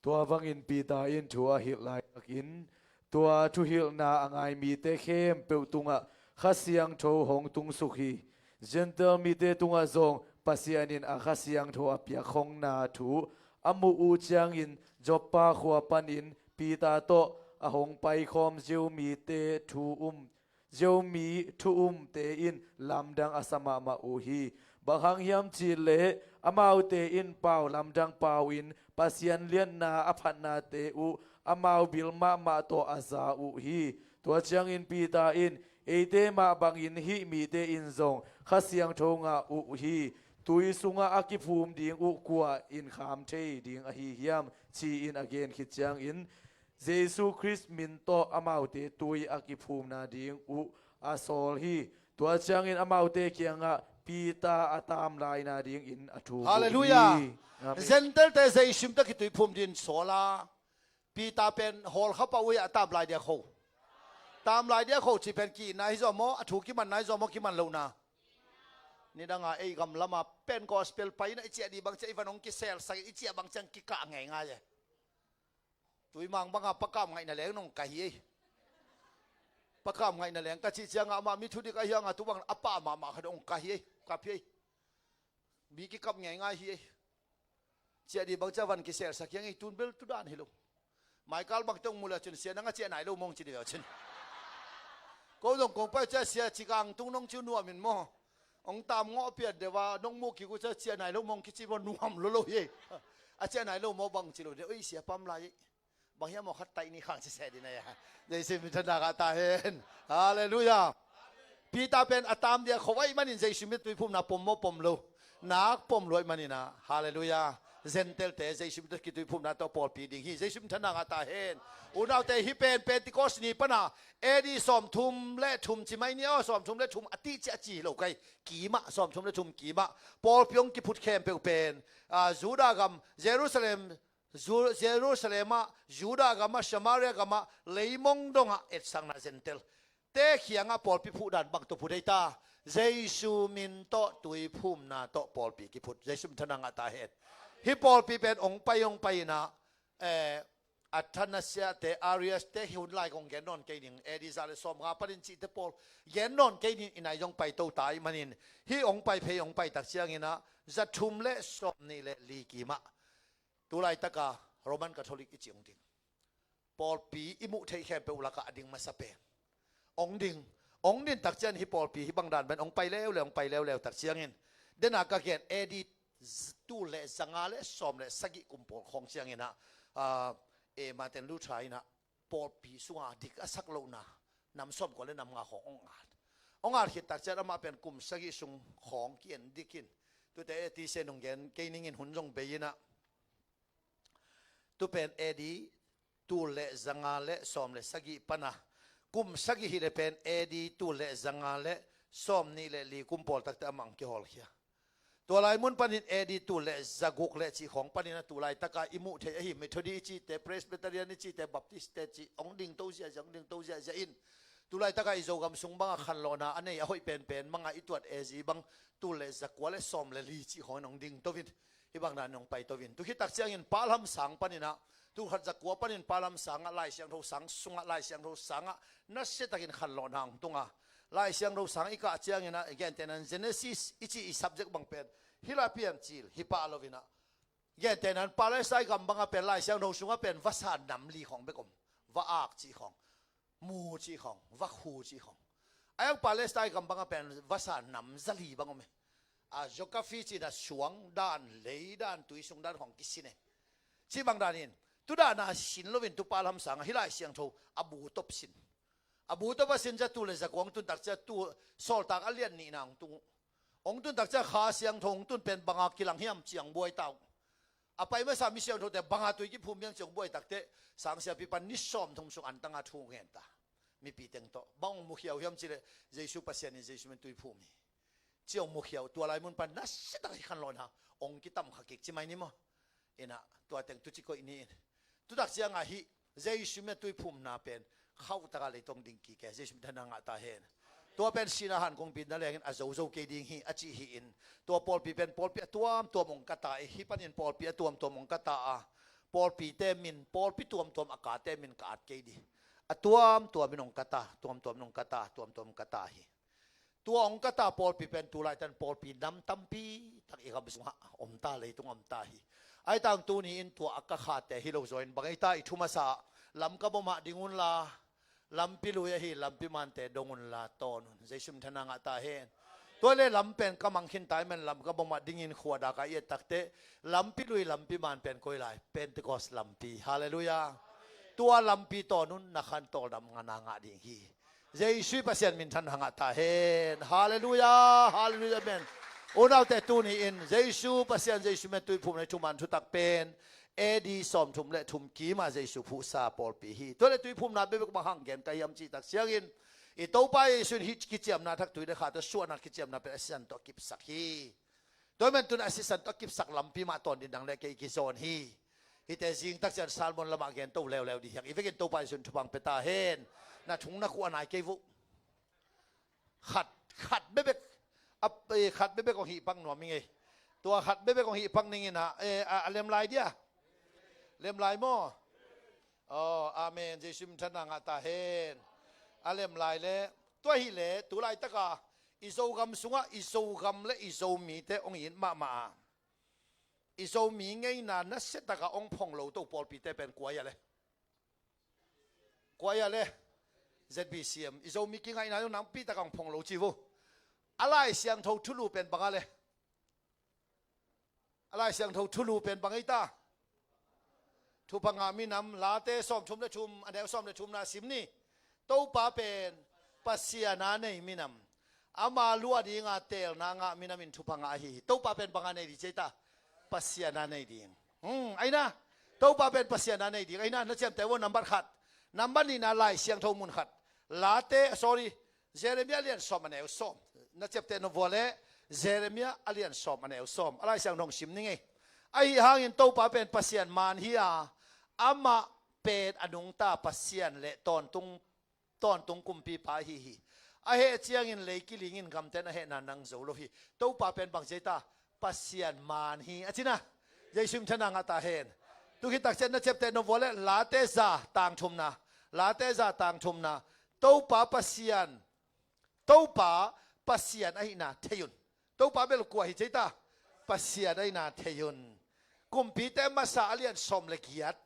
Tua bangin Peter in thu a hilh laitakin tua thuhilhna a ngai mite khempeuh tungah Kha Siangtho hong tungsuk hi. Gentail mite tungah zong Pasian in a Kha Siangtho a piakhongna thu a muh uh ciangin Joppa khua panin Peter tawh a hong paikhawm Jew mite thu um Jew mi thu umte in lamdang a sa mahmah uh hi. Bang hang hiam cih leh amaute in pau lamdang pau-in Pasian liatna a phatnate uh amau bil mahmah tawh a za uh hi. Tua ciangin Peter in, eite mah bangin hih mite in zong Kha Siangtho ngah uh hi. Tui sungah a kiphum ding uh kua in kham thei ding ahi hiam, ci-in a gen khit ciangin Jesu Khrist min tawh amaute tui a kiphumna ding uh a sawl hi. Tua ciangin amaute kiangah Peter a tam laina dingin a thuk uh hi. Halleluiah. Amen. Gentailte Jesu min tawh kituiphum dingin sawl a, Peter pen hawlkhapah uh hi a, tam lai dia kho. Tam lai dia kho cih pen ki-itna hi zaw maw, a thu kimanna hi zaw maw, kiman lohna? Nidanga ei gam lama pen gospel pai-in a i ciah dih bang ciang i van hong kiselsak, i ciah bang ciang kikah ngeingai e. Tuimang banga Pa Kam ngaihna leng nong kai hi ei. Pa Kam ngaihna leng ka cih cianga amah mi thudik ahi hanga tu bang a pah mahmah khat hong kai hi ei, kap hi ei. Mi kikap ngeingai hi ei. Ciah dih bang ciang van kiselsak hi hang ei, tun bel tu dan hi lo. Maikal bang teng mu le cin, sia nang a ciah nai lo mong ci dih ve cin. Ko zong kong pai ciang sia ci kang tung nong ci uh nuam in maw. Hong tam ngawh pian deuh a nong muh kik uh ciang ciah nai lo mong kici maw, nuam lo lo hi ei. A ciah nai lo maw bang ci lo deuh, oi sia pam lai ei. Bang hiam maw khat taih ni khang ci seh dih na ia. Jesu min thanna ngah ta hen. Halleluiah. Peter pen a tam dia kho ahih manin Jesu min tuiphumna pom maw, pom lo? Nak pom lua ahih manin ah. Halleluiah. Gentailte Jesu min tawh kituiphumna tawh pawlpi ding hi. Jesu min thanna ngah ta hen. Unaute, hih pen Pentecost ni pana A D sawmthum le thum ci mai ni aw, sawmthum le thum a tih ciah ci hi lo kai. Kimah, sawmthum le thum kimah pawlpi hong kiphut khempeuh pen, ah, Judah gam, Jerusalem, Ju-, Jerusalem ah, Judah gamah, Samaria gamah, leimong dongah etsakna Gentail te kiangah pawlpi phuhdan bang tawh phut ei ta? Jesu min tawh tuiphumna tawh pawlpi kiphut. Jesu min thanna ngah ta hen. Hih pawlpi pen hong pai hong pai inah, eh, Athanasius te, Arius te, hih hun lai kong gen nawn kei ning, A D za le sawmnga panin cihte pawl gen nawn kei ning, i nai zong paito ta ahih manin, hih hong pai phei hong pai tak cianginah za thum le sawmnih le li kimah tulaitaka Roman Catholic i cih hong ding. Pawlpi i muh theih khempeuh lakah a ding masa pen. Hong ding. Hong ding tak ciang hih pawlpi hih bang dan pen hong pai leuleu, hong pai leuleu tak ciangin. Dena ka gen A D z-, tul le zanga le sawm le sagih kum pawl khawng cianginah, ah, eh, Martin Luther inah pawlpi sunga dik a sak lohna nam sawmkua le nam nga khawng hong at. Hong at khit tak ciang amah pen kum sagih sung khawng ki-en dikin. Tute A T C nung gen kei ningin hun zong bei inah. Tu pen A D tul le zanga le sawm le sagih pana. Kum sagih hi le pen A D tul le zanga le sawmnih le li kum pawl takte amah hong kihawlkhia. Tua lai mun panin A D tul le zaguk le cih khawng panin a tulaitaka i muh theih ahi Methodist i cihte, Presbyterian i cihte, Baptist te cih hong dingto ziahziah, hong dingto ziahziah in. Tulaitaka i Zogam sung banga khanlawhna a nei a hoih penpen manga i tuat A Z bang tul le zakua le sawm le li cih khawngin hong dingto in. Hih bang danin hong paito in. Tu khit tak ciangin Paul Hamsang paninah, tul khat zakua panin Paul Hamsangah Lai Siangtho sang sungah, Lai Siangtho sangah nasiatakin khanlawhna hong tunga. Lai Siangtho sang i kah cianginah, gentehnan Genesis i cih i subject bang pen hih lai piancil hi pah loinah, gentehnan Palestine gam banga pen Lai Siangtho sungah pen vasa nam li khawng bek om. Va-ak cih khawng, mu cih khawng, vakhu cih khawng. A yang Palestine gam banga pen vasa nam zali bang om e. A geography cihna suang dan, lei dan, tui sung dan khawng kisin e. Cih bang danin, tu dana sin loin tu Paul Hamsangah hih Lai Siangtho a bu tawp sin. A bu tawp a sin ciang tul le zakua hong tun tak ciang tu Sawltak a lian nihna hong tung uh. Hong tun tak ciang Kha Siangtho hong tun pen banga kilang hiam ci hong buai ta uh. A pai masa mi siangthote banga tui kiphum hiam ci hong buai takteh, sangsiapi pan ni sawmthum sung antanga thu hong ngen ta. Mipi teng tawh. Bang hong mukhia uh hiam cih leh Jesu Pasian in Jesu min tuiphum hi. ci hong mukhia uh. Tua lai mun pan nasia tak hi khan lo na, hong kitam kha kik ci mai ni maw. Inah tua teng tu ci koih ni in. Tutak ciangah hih Jesu mia tuiphumna pen khauh takah leitung ding kik e. Jesu min thang a ngah ta hen. Tua pen sihna han kongpi na lengin a zozo kei ding hi a cih hi in. Tua pawlpi pen pawlpi a tuamtuam hong ka ta hi. Hih panin pawlpi a tuamtuam hong ka ta a, pawlpite min, pawlpi tuamtuam a kate min ka at kei ding. A tuamtuam in hong ka ta, tuamtuam in hong ka ta, tuamtuam hong ka ta hi. Tua hong ka ta pawlpi pen tu laitan pawlpi nam tampi tak i gam sungah om ta, leitung om ta hi. Ai tang tuni in tua a ka khate hi lo zaw in bang ei ta, i thu masa lam ka bawmah ding unla, lampi lui ahi lampi mante dong unla tawn un. Jesu min thang a ngah ta hen. Tua le lam pen ka mang khin ta i man lam ka bawmah dingin khuadak a i et takteh lampi lui lampi man pen koi lai, Pentecost lampi. Halleluiah. Tua lampi tawn un, na khan tawldam ngana ngah ding hi. Jesu Pasian min thang a ngah ta hen. Halleluiah. Halleluiah. Amen. Unaute tuni in Jesu Pasian, Jesu mia tuiphumna i thuman thutak pen A D sawmthum le thum kima Jesu phuhsa pawlpi hi. Tua le tuiphumna bekbek bang hang gen ka hiam cih tak ciangin, i Topa Jesu in hih kiciamna thak tui le kha tawh suahna kiciamna pen a sisan tawh a kipsak hi. Tua man tun a sisan tawh a kipsak lampi mah tawn ding nang le kei kizawn hi. Hihte zing tak ciang sermon lamah gen to leuleu dih hiang. I vekin Topa Jesu in thupha pia ta hen. Na thung na kuah nai kei vuh. Khat, khat bebek. A, eh, khat bebek hong hih pak nuam ing ei. Tua khat bebek hong hih pak ning in a, eh, a, a lem lai dia. Lem lai maw. Oh, amen. Jesu min thang a ngah ta hen. A lem lai le. Tua hi le, tu laitaka i Zogam sungah i Zogam le i Zomite hong it mahmah a, i Zomi ngeina nasia takah hong phong lo to pawlpite pen kua ia le? Kua ia le? Z B C M. I Zomi kingaihna zong nangpi takah hong phong lo ci vo. A Lai Siangtho thulu pen bang a le? A Lai Siangtho thulu pen bang ei ta? Thupha ngah minam, Late sawmthum le thum, a neu sawm le thumna sim ni. Topa pen Pasian a nei minam, ama luah dinga teelna ngah minam in thupha ngah ahi hi. Topa pen bang a nei ding ci ei ta? Pasian a nei ding. Hmm, aina. Topa pen Pasian a nei ding. Aina, na ciamteh vo, nambat khat. Nambat nihna, Lai Siangtho mun khat. Late, sorry, Jeremiah lian sawm a neu sawm. Na ciamteh nop vua le Jeremiah a lian sawm a neu sawm. A Lai Siangtho hong sim ning ei. Ahi hangin Topa pen Pasian man hi a, amah pen a nungta Pasian le tawntung, tawntung kumpipa ahi hi. A heh ciangin lei kilingin gamten a hehna nang zo lo hi. Topa pen bang ci ei ta? Pasian man hi a ci na. Jesu min thang a ngah ta hen. Tu khit tak ciang na ciamteh nop vua le Late za tang thumna. Late za tang thumna. Topa Pasian, Topa Pasian ahihna thei un. Topa bel kua hi ci ei ta? Pasian ahihna thei un. Kumpite masa a lian sawm le giat,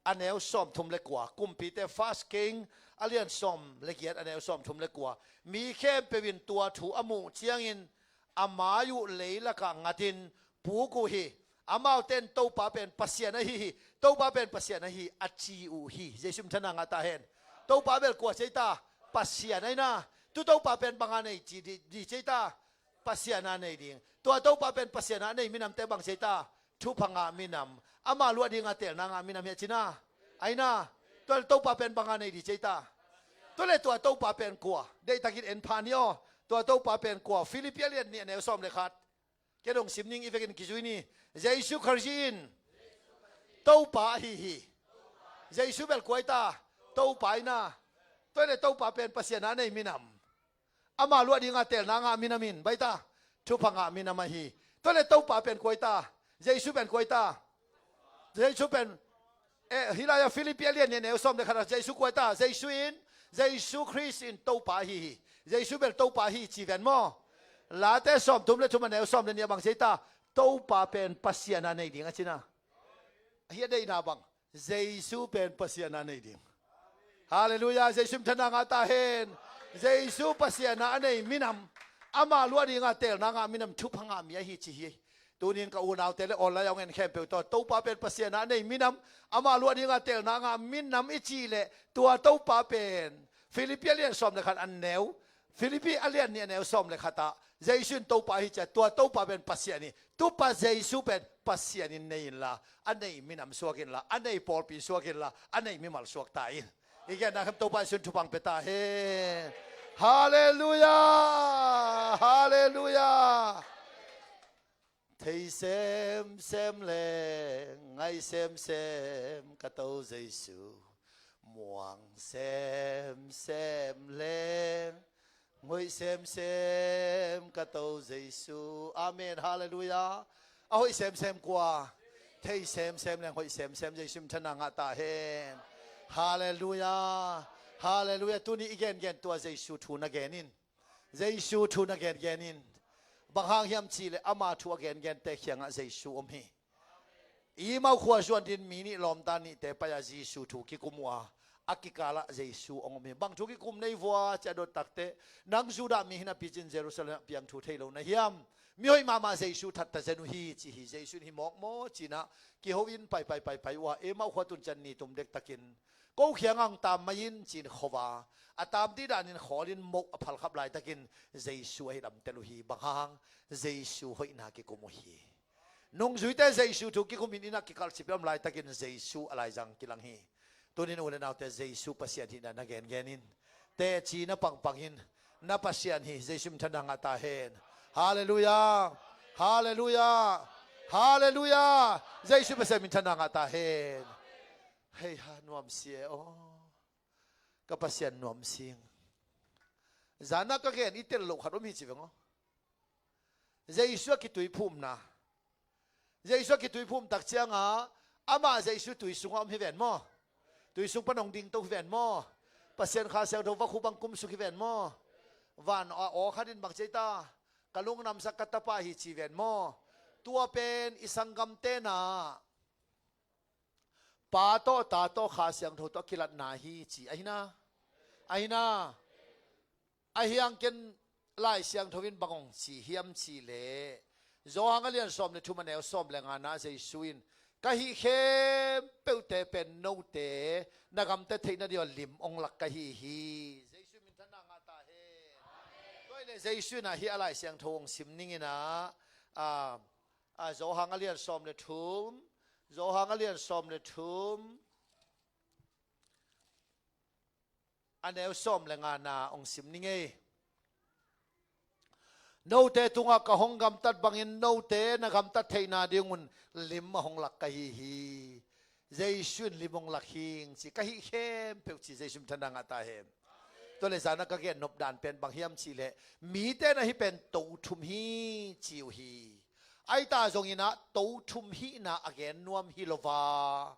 a neu sawmthum le kua. Kumpite, First King a lian sawm le giat, a neu sawmthum le kua. Mi khempeuh in tua thu a muh ciangin a mai uh leilakah ngatin puk uh hi. Amaute in Topa pen Pasian ahi hi. Topa pen Pasian ahi a ci uh hi. Jesu min thang a ngah ta hen. Topa bel kua ci ei ta? Pasian ahi na. Tu Topa pen bang a nei ci ding, ding ci ei ta? Pasian a nei ding. Tua Topa pen Pasian a nei minamte bang ci ei ta? Thupha ngah minam, ama luah dinga teelna ngah minam hi a ci na. Aina. Tua Topa pen bang a nei ding ci ei ta? Tua le tua Topa pen kua? Deihtakin en pha ni aw. Tua Topa pen kua? Philippi a lian nih a neu sawm le khat. Ken hong sim ning, i vekin kizui ni. Jesu Khrist in Topa ahi hi. Jesu bel kua ei ta? Topa ahi na. Tua le Topa pen Pasian a nei minam, ama luah dinga teelna ngah minam in bang ei ta? Thupha ngah minam ahi. Tua le Topa pen kua ei ta? Jesu pen kua ei ta? Jesu pen, eh, hih lai-ah Philippi a lian nih a neu sawm le khat ah Jesu kua ei ta? Jesu in, Jesu Khrist in Topa ahi hi. Jesu bel Topa ahi ci ven maw. Late sawmthum le thum a neu sawm le nih ah bang ci ei ta? Topa pen Pasian a nei ding a ci na. Hih a deihna bang? Jesu pen Pasian a nei ding. Halleluiah. Jesu min thang a ngah ta hen. Jesu Pasian a nei minam, ama luah dinga teelna ngah minam, thupha ngah mi ahi ci hi. Tunin ka unaute le online a hong en khempeuh tawh Topa pen Pasian a nei minam, ama luah dinga teelna ngah minam i cih leh tua Topa pen Philippi a lian sawm le khat a neu, Philippi a lian nih a neu sawm le khat ah Jesu in Topa ahi ci a, tua Topa pen Pasian hi. Tupa Jesu pen Pasian in nei inla, a nei minam suak inla, a nei pawlpi suak inla, a nei mimal suak ta in. I genna khempeuh Topa Jesu in thupha pia ta hen. Halleluiah! Halleluiah! Thei semsem leng, ngai semsem ka To Jesu. Muang semsem leng, hoih semsem ka To Jesu. Amen. Halleluiah. A hoih semsem kua? Thei semsem leng hoih semsem Jesu min thanna ngah ta hen. Halleluiah. Halleluiah. Tuni i gengen tua Jesu thu na gen in. Jesu thu na gengen in. Bang hang hiam cihleh ama thu a gengente kiangah Jesu om hi. I mau khua zuan din mi nih lawmta nihte pai-a Jesu thu kikum uh a, a kikalah Jesu hong om hi. Bang thu kikum nei vua ci a dot takteh, nang Judah mi hi napi cin Jerusalem ah piang thu thei lo na hiam? Mihoih mahmah Jesu thatta zen uh hi ci hi. Jesu in hi mawk maw cinah kiho in pai pai pai pai uh a, Emau khua tun cian ni tum dektakin ko kiangah hong tam mai in cin kho a, a tam dih danin khawl in moh a phalkhap laitakin Jesu ahi lamtel uh hi. Bang hang? Jesu hoihna kikum uh hi. Nungzuite Jesu thu kikum in inn ah kikalh cip i om laitakin Jesu a laizang kilang hi. Tunin u le naute Jesu Pasian hihna na gengen in. Teci na pangpang in. Na Pasian hi. Jesu min thanna ngah ta hen. Halleluiah. Halleluiah. Halleluiah. Jesu Pasian min thanna ngah ta hen. Hei ha, nuam si e aw. Ka Pasian nuam sing. Zana ka gen i tel loh khat om hi ci veng aw. Jesu a kituiphumna. Jesu a kituiphum tak cianga amah Jesu tui sungah om hi ven maw? Tui sung pan hong dingto hi ven maw? Pasian Kha Siangtho vakhu bang kumsuk hi ven maw? Van a aw khat in bang ci ei ta? Ka lungdamsak ka tapa hi ci ven maw? Tua pen i sanggamte na Pa tawh, Ta tawh, Kha Siangtho tawh a kilatna hi ci ahi na. Ahi na. Ahi hang ken Lai Siangtho in bang hong ci hiam cihleh, Johan a lian sawm le thum a neu sawm le ngana Jesu in, ka hih khempeuhte pen note na gamta theihna dingah lim hong lak ka hi hi. Jesu min thanna ngah ta hen. Tua hileh Jesu in ah hih a Lai Siangtho hong sim ning in ah, a, a, Johan a lian sawm le thum, Johan a lian sawm le thum, a neu sawm le ngana hong sim ning ei. Note tungah ka hong gamtat bangin note na gamtat theihna dingun lim a hong lak ka hi hi. Jesu in lim hong lak hing ci, ka hih khempeuh ci, Jesu min thanna ngah ta hen. Tua le zana ka gen nop dan pen bang hiam cihleh, mite na hih pen to thum hi ci uh hi. Ahi ta zongin ah to thum hihna a gen nuam hi lo va.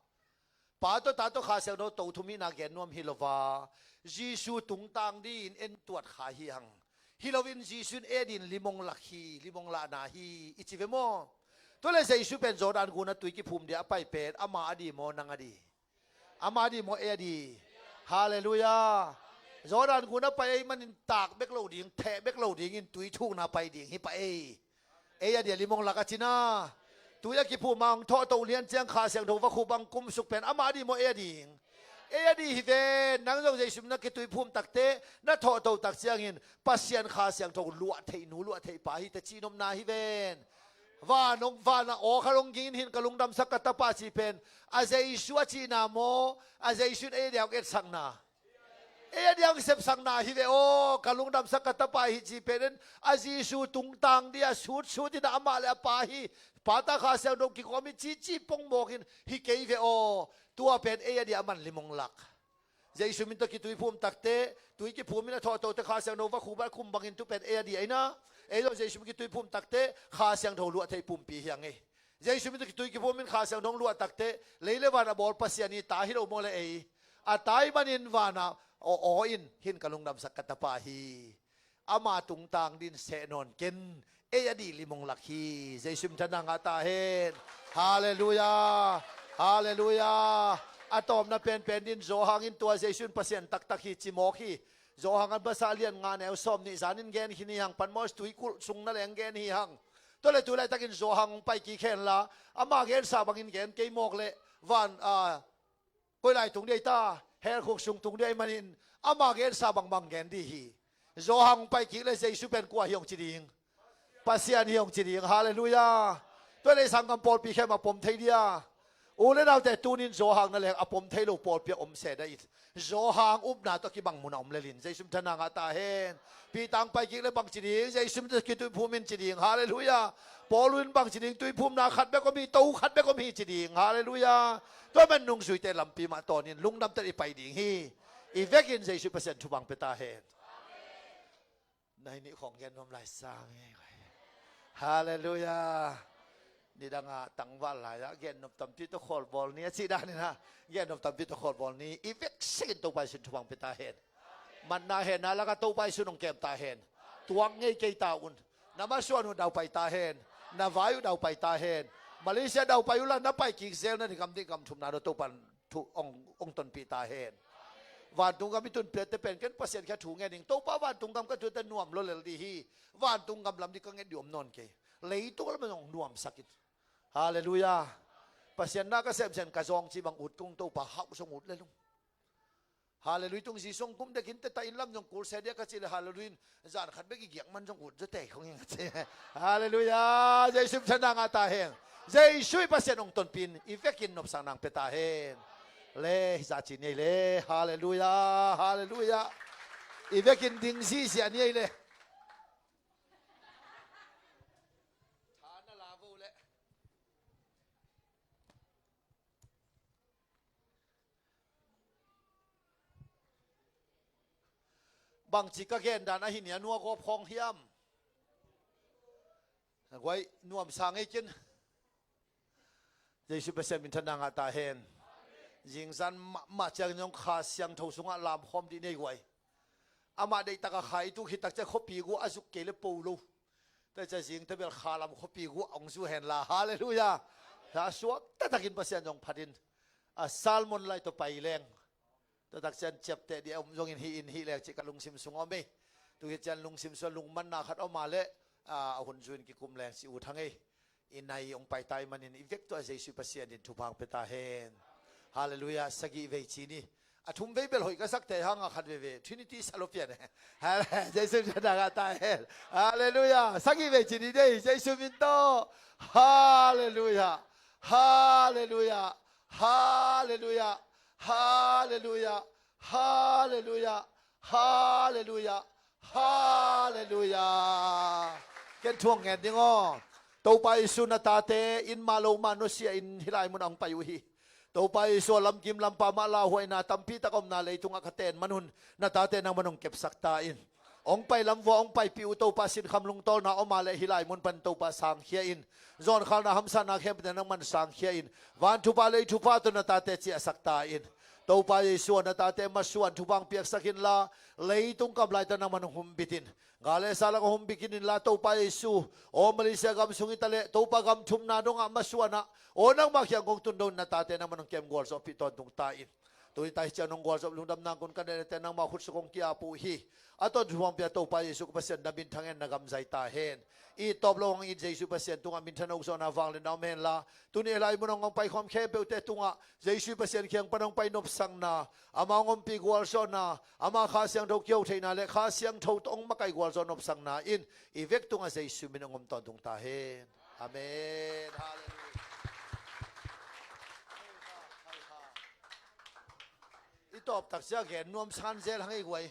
Pa tawh, Ta tawh, Kha Siangtho to thum hihna gen nuam hi lo va. Jesu tungtang dingin en tuat kha hi hang. Hi loin Jesu in ei a dingin lim hong lak hi, lim hong lahna hi i ci ve maw? Tua le Jesu pen Jordan gun a tui kiphum dia a pai pen ama a ding maw, nang a ding? Ama a ding maw, ei a ding? Halleluiah. Jordan gun a pai ahih manin tak bek lo ding, theh bek lo dingin tui thukna pai ding hi pah ei. Ei a ding a lim hong lak a ci na. Tui a kiphum a hong thawhto lian ciang Kha Siangtho vakhu bang kumsuk pen ama a ding maw, ei a ding? Ei a ding hi ven. Nang zong Jesu min a kituiphum takteh na thawhto tak ciangin Pasian Kha Siangtho luah theih nu, luah theih pa hi teh cihnopna hi ven. Van hong, van a aw khat hong ging in, hih in ka lungdamsak ka tapa ci pen a Jesu a cihna maw, a Jesu in ei a ding a hong etsakna? Ei a ding a hong sepsakna hi ve aw. Ka lungdamsak ka tapa hi ci pen in a Jesu tungtang ding a sutsut in amah le a Pa hi, Pa, Ta, Kha Siangtho kikawm hi ci, ci pongmawk in hi kei ve aw. Tua pen ei a ding a man lim hong lak. Jesu min tawh kituiphum takteh, tui kiphum in a thawhtote Kha Siangtho vakhu bang kum bangin tu pen ei a ding ahi na. Ei lo Jesu min kituiphum takteh Kha Siangtho luah theih pumpi hi hang ei. Jesu min tawh kitui kiphum in Kha Siangtho hong luah takteh lei le van a bawl Pasian hi ta hi lo maw le ei? A ta ahih manin van a aw aw in, hih in ka lungdamsak ka tapa hi. Ama tungtang dingin seh nawn ken, ei a ding lim hong lak hi. Jesu min thanna ngah ta hen. Halleluiah. Halleluiah. A tawpna penpen dingin Johan in tua Jesu in Pasian taktak hi ci mawk hi. Johan a masa a lian nga neu sawm nih, zan in gen khin hi hang, Patmos tuikulh sung na leng gen hi hang. Tua le tu laitakin Johan hong pai kik hen la, ama gensa bangin gen kei mawk leh van, a, koi lai tung ding ahi ta, hell khuk sung tung ding ahih manin ama gensa bangbang gen ding hi. Johan hong pai kik leh Jesu pen kua hi hong ci ding? Pasian hi hong ci ding. Halleluiah. Tua leh sanggam pawlpi khempeuh a pom thei ding a, U le naute, tunin Johan na leng a pom thei lo pawlpi a om se dah in, Johan upna tawh kibang mun a om lel in, Jesu min thang a ngah ta hen. Peter hong pai kik le bang ci ding, Jesu min tawh kituiphum in ci ding. Halleluiah. Paul in bang ci ding, tuiphumna khat bek om hi, to khat bek om hi ci ding. Halleluiah. Tua man nungzuite lampi mah tawnin lungdam tawh i pai ding hi. I vekin Jesu Pasian thupha hong pia ta hen. Nai nih khawng gen nuam lai sang e. Halleluiah. Nidangah tangval lai-ah gen nop tampi tawh khawlbawl ni a cih danin ha, gen nop tampi tawh khawlbawl ni. I veksekin Topa Jesu in thupha hong pia ta hen. Manna henna lakah Topa Jesu in hong kem ta hen. Tuak ngei kei ta un. Na masuan uh daupai ta hen. Na vai uh daupai ta hen. Malaysia daupai uhla na pai kik zel na, ni gam dih gam thumna dawh Topa in thu hong, hong tonpih ta hen. Vantung gam i tun piate pen ken Pasian kiang thu ngen ing, Topa, vantung gam ka tun teh nuam lo lel dih hi. Vantung gam lam dih ka nget dih om nawn kei. Leitung lam zong nuamsak in. Halleluiah. Pasian na ka sem sen ka zawng cih bang ut kong, Topa, hauh zong ut lel ung. Halleluiah. Tung Jesu hong kum dek in teh ta inn lam zong kul se dih a ka cih leh, halleluiah in zan khat bek i giak man zong ut zaw tei khong ing a ci. Halleluiah. Jesu min thang a ngah ta hen. Jesu i Pasian hong tonpih in i vekin nopsakna hong pia ta hen. Le, hi za ci ni ei le. Halleluiah. Halleluiah. I vekin ding zihziah ni ei le. Tha na la vo le. Bangci ka gen dan ahi nia, nua gawp khawng hiam? Guai, nuamsa ngei kin. Jesu Pasian min thang a ngah ta hen. Zingzan mahmah ciang zong Kha Siangtho sungah lamkhawm dih nei guai. Amah deihtak a Kha i tuk hi takciang khuapi guah a zuk kei le po lo. Tua ciang zingte bel Kha lam khuapi guah hong zu hen la. Halleluiah. Sa suak taktakin Pasian zong phat in. A sermon lai tawh pai leng. Tua takciang ciapteh dih a om zongin hih in hih leng cih ka lungsim sung a om ei. Tua hi ciang lungsim sung lungmanna khat a om a leh, a, a hun zu in kikum leng ci uh thang ei. I nai hong pai ta ahih manin i vek tawh Jesu Pasian in thupha hong pia ta hen. Halleluiah. Sagih vei ci ni. A thum vei bel hoih ka sak tei hang a, khat veve Trinity sa lo pian e. Hale-, Jesu min thang a ngah ta hen. Halleluiah. Sagih vei ci ni dei, Jesu min tawh. Halleluiah. Halleluiah. Halleluiah. Halleluiah. Halleluiah. Halleluiah. Halleluiah. Ken thu hong ngen ding aw. Topa Jesu, na tate in mah lo mah nusia in hih lai munah hong pai uh hi. Topa Jesu, a lamkim lampa mah lauhuaina tampi tak a omna leitungah ka ten man hun, na tate nangman hong kepsak ta in. Hong pai lam vua hong paipih uh Topa, sinkham lungtawlna om a leh hih lai mun pan Topa sangkhia in. Zawnkhalna hamsatna khempeuh nangman sangkhia in. Van thupha lei thupha tawh na tate ciahsak ta in. Topa Jesu, na tate masuan thupha hong piaksak inla, leitung kam lai tawh nangman hong humbit in. Gal le sa lakah hong humbit in inla, Topa Jesu, aw Malaysia gam sung hi ta leh, Topa, gam thumna dongah masuanah, aw nangmah kiang kong tun dongin na tate nangman hong kem gualzawhpih tawntung ta in. Tuni ta hi ciang nong gualzawh lungdam nang kun ka nehnete nangmah khut sung kong ki-ap uh hi. A tawntung hong pia Topa Jesu ka Pasian, na min thang hen, na gam zai ta hen. It tawp lo hong it Jesu Pasian tungah minthanna ukzawhna vangliatna om henla, tuni a lai mun hong hong paikhawm khempeuhte tungah Jesu Pasian kiang pan hong pai nopsakna, ama hong ompih gualzawhna, ama Kha Siangtho kiho theihna le Kha Siangtho tawh hong makaih gualzawh nopsakna in i vek tungah Jesu min hong om tawntung ta hen. Amen. Halleluiah. I tawp takciang gen nuam san zel hang ei guai.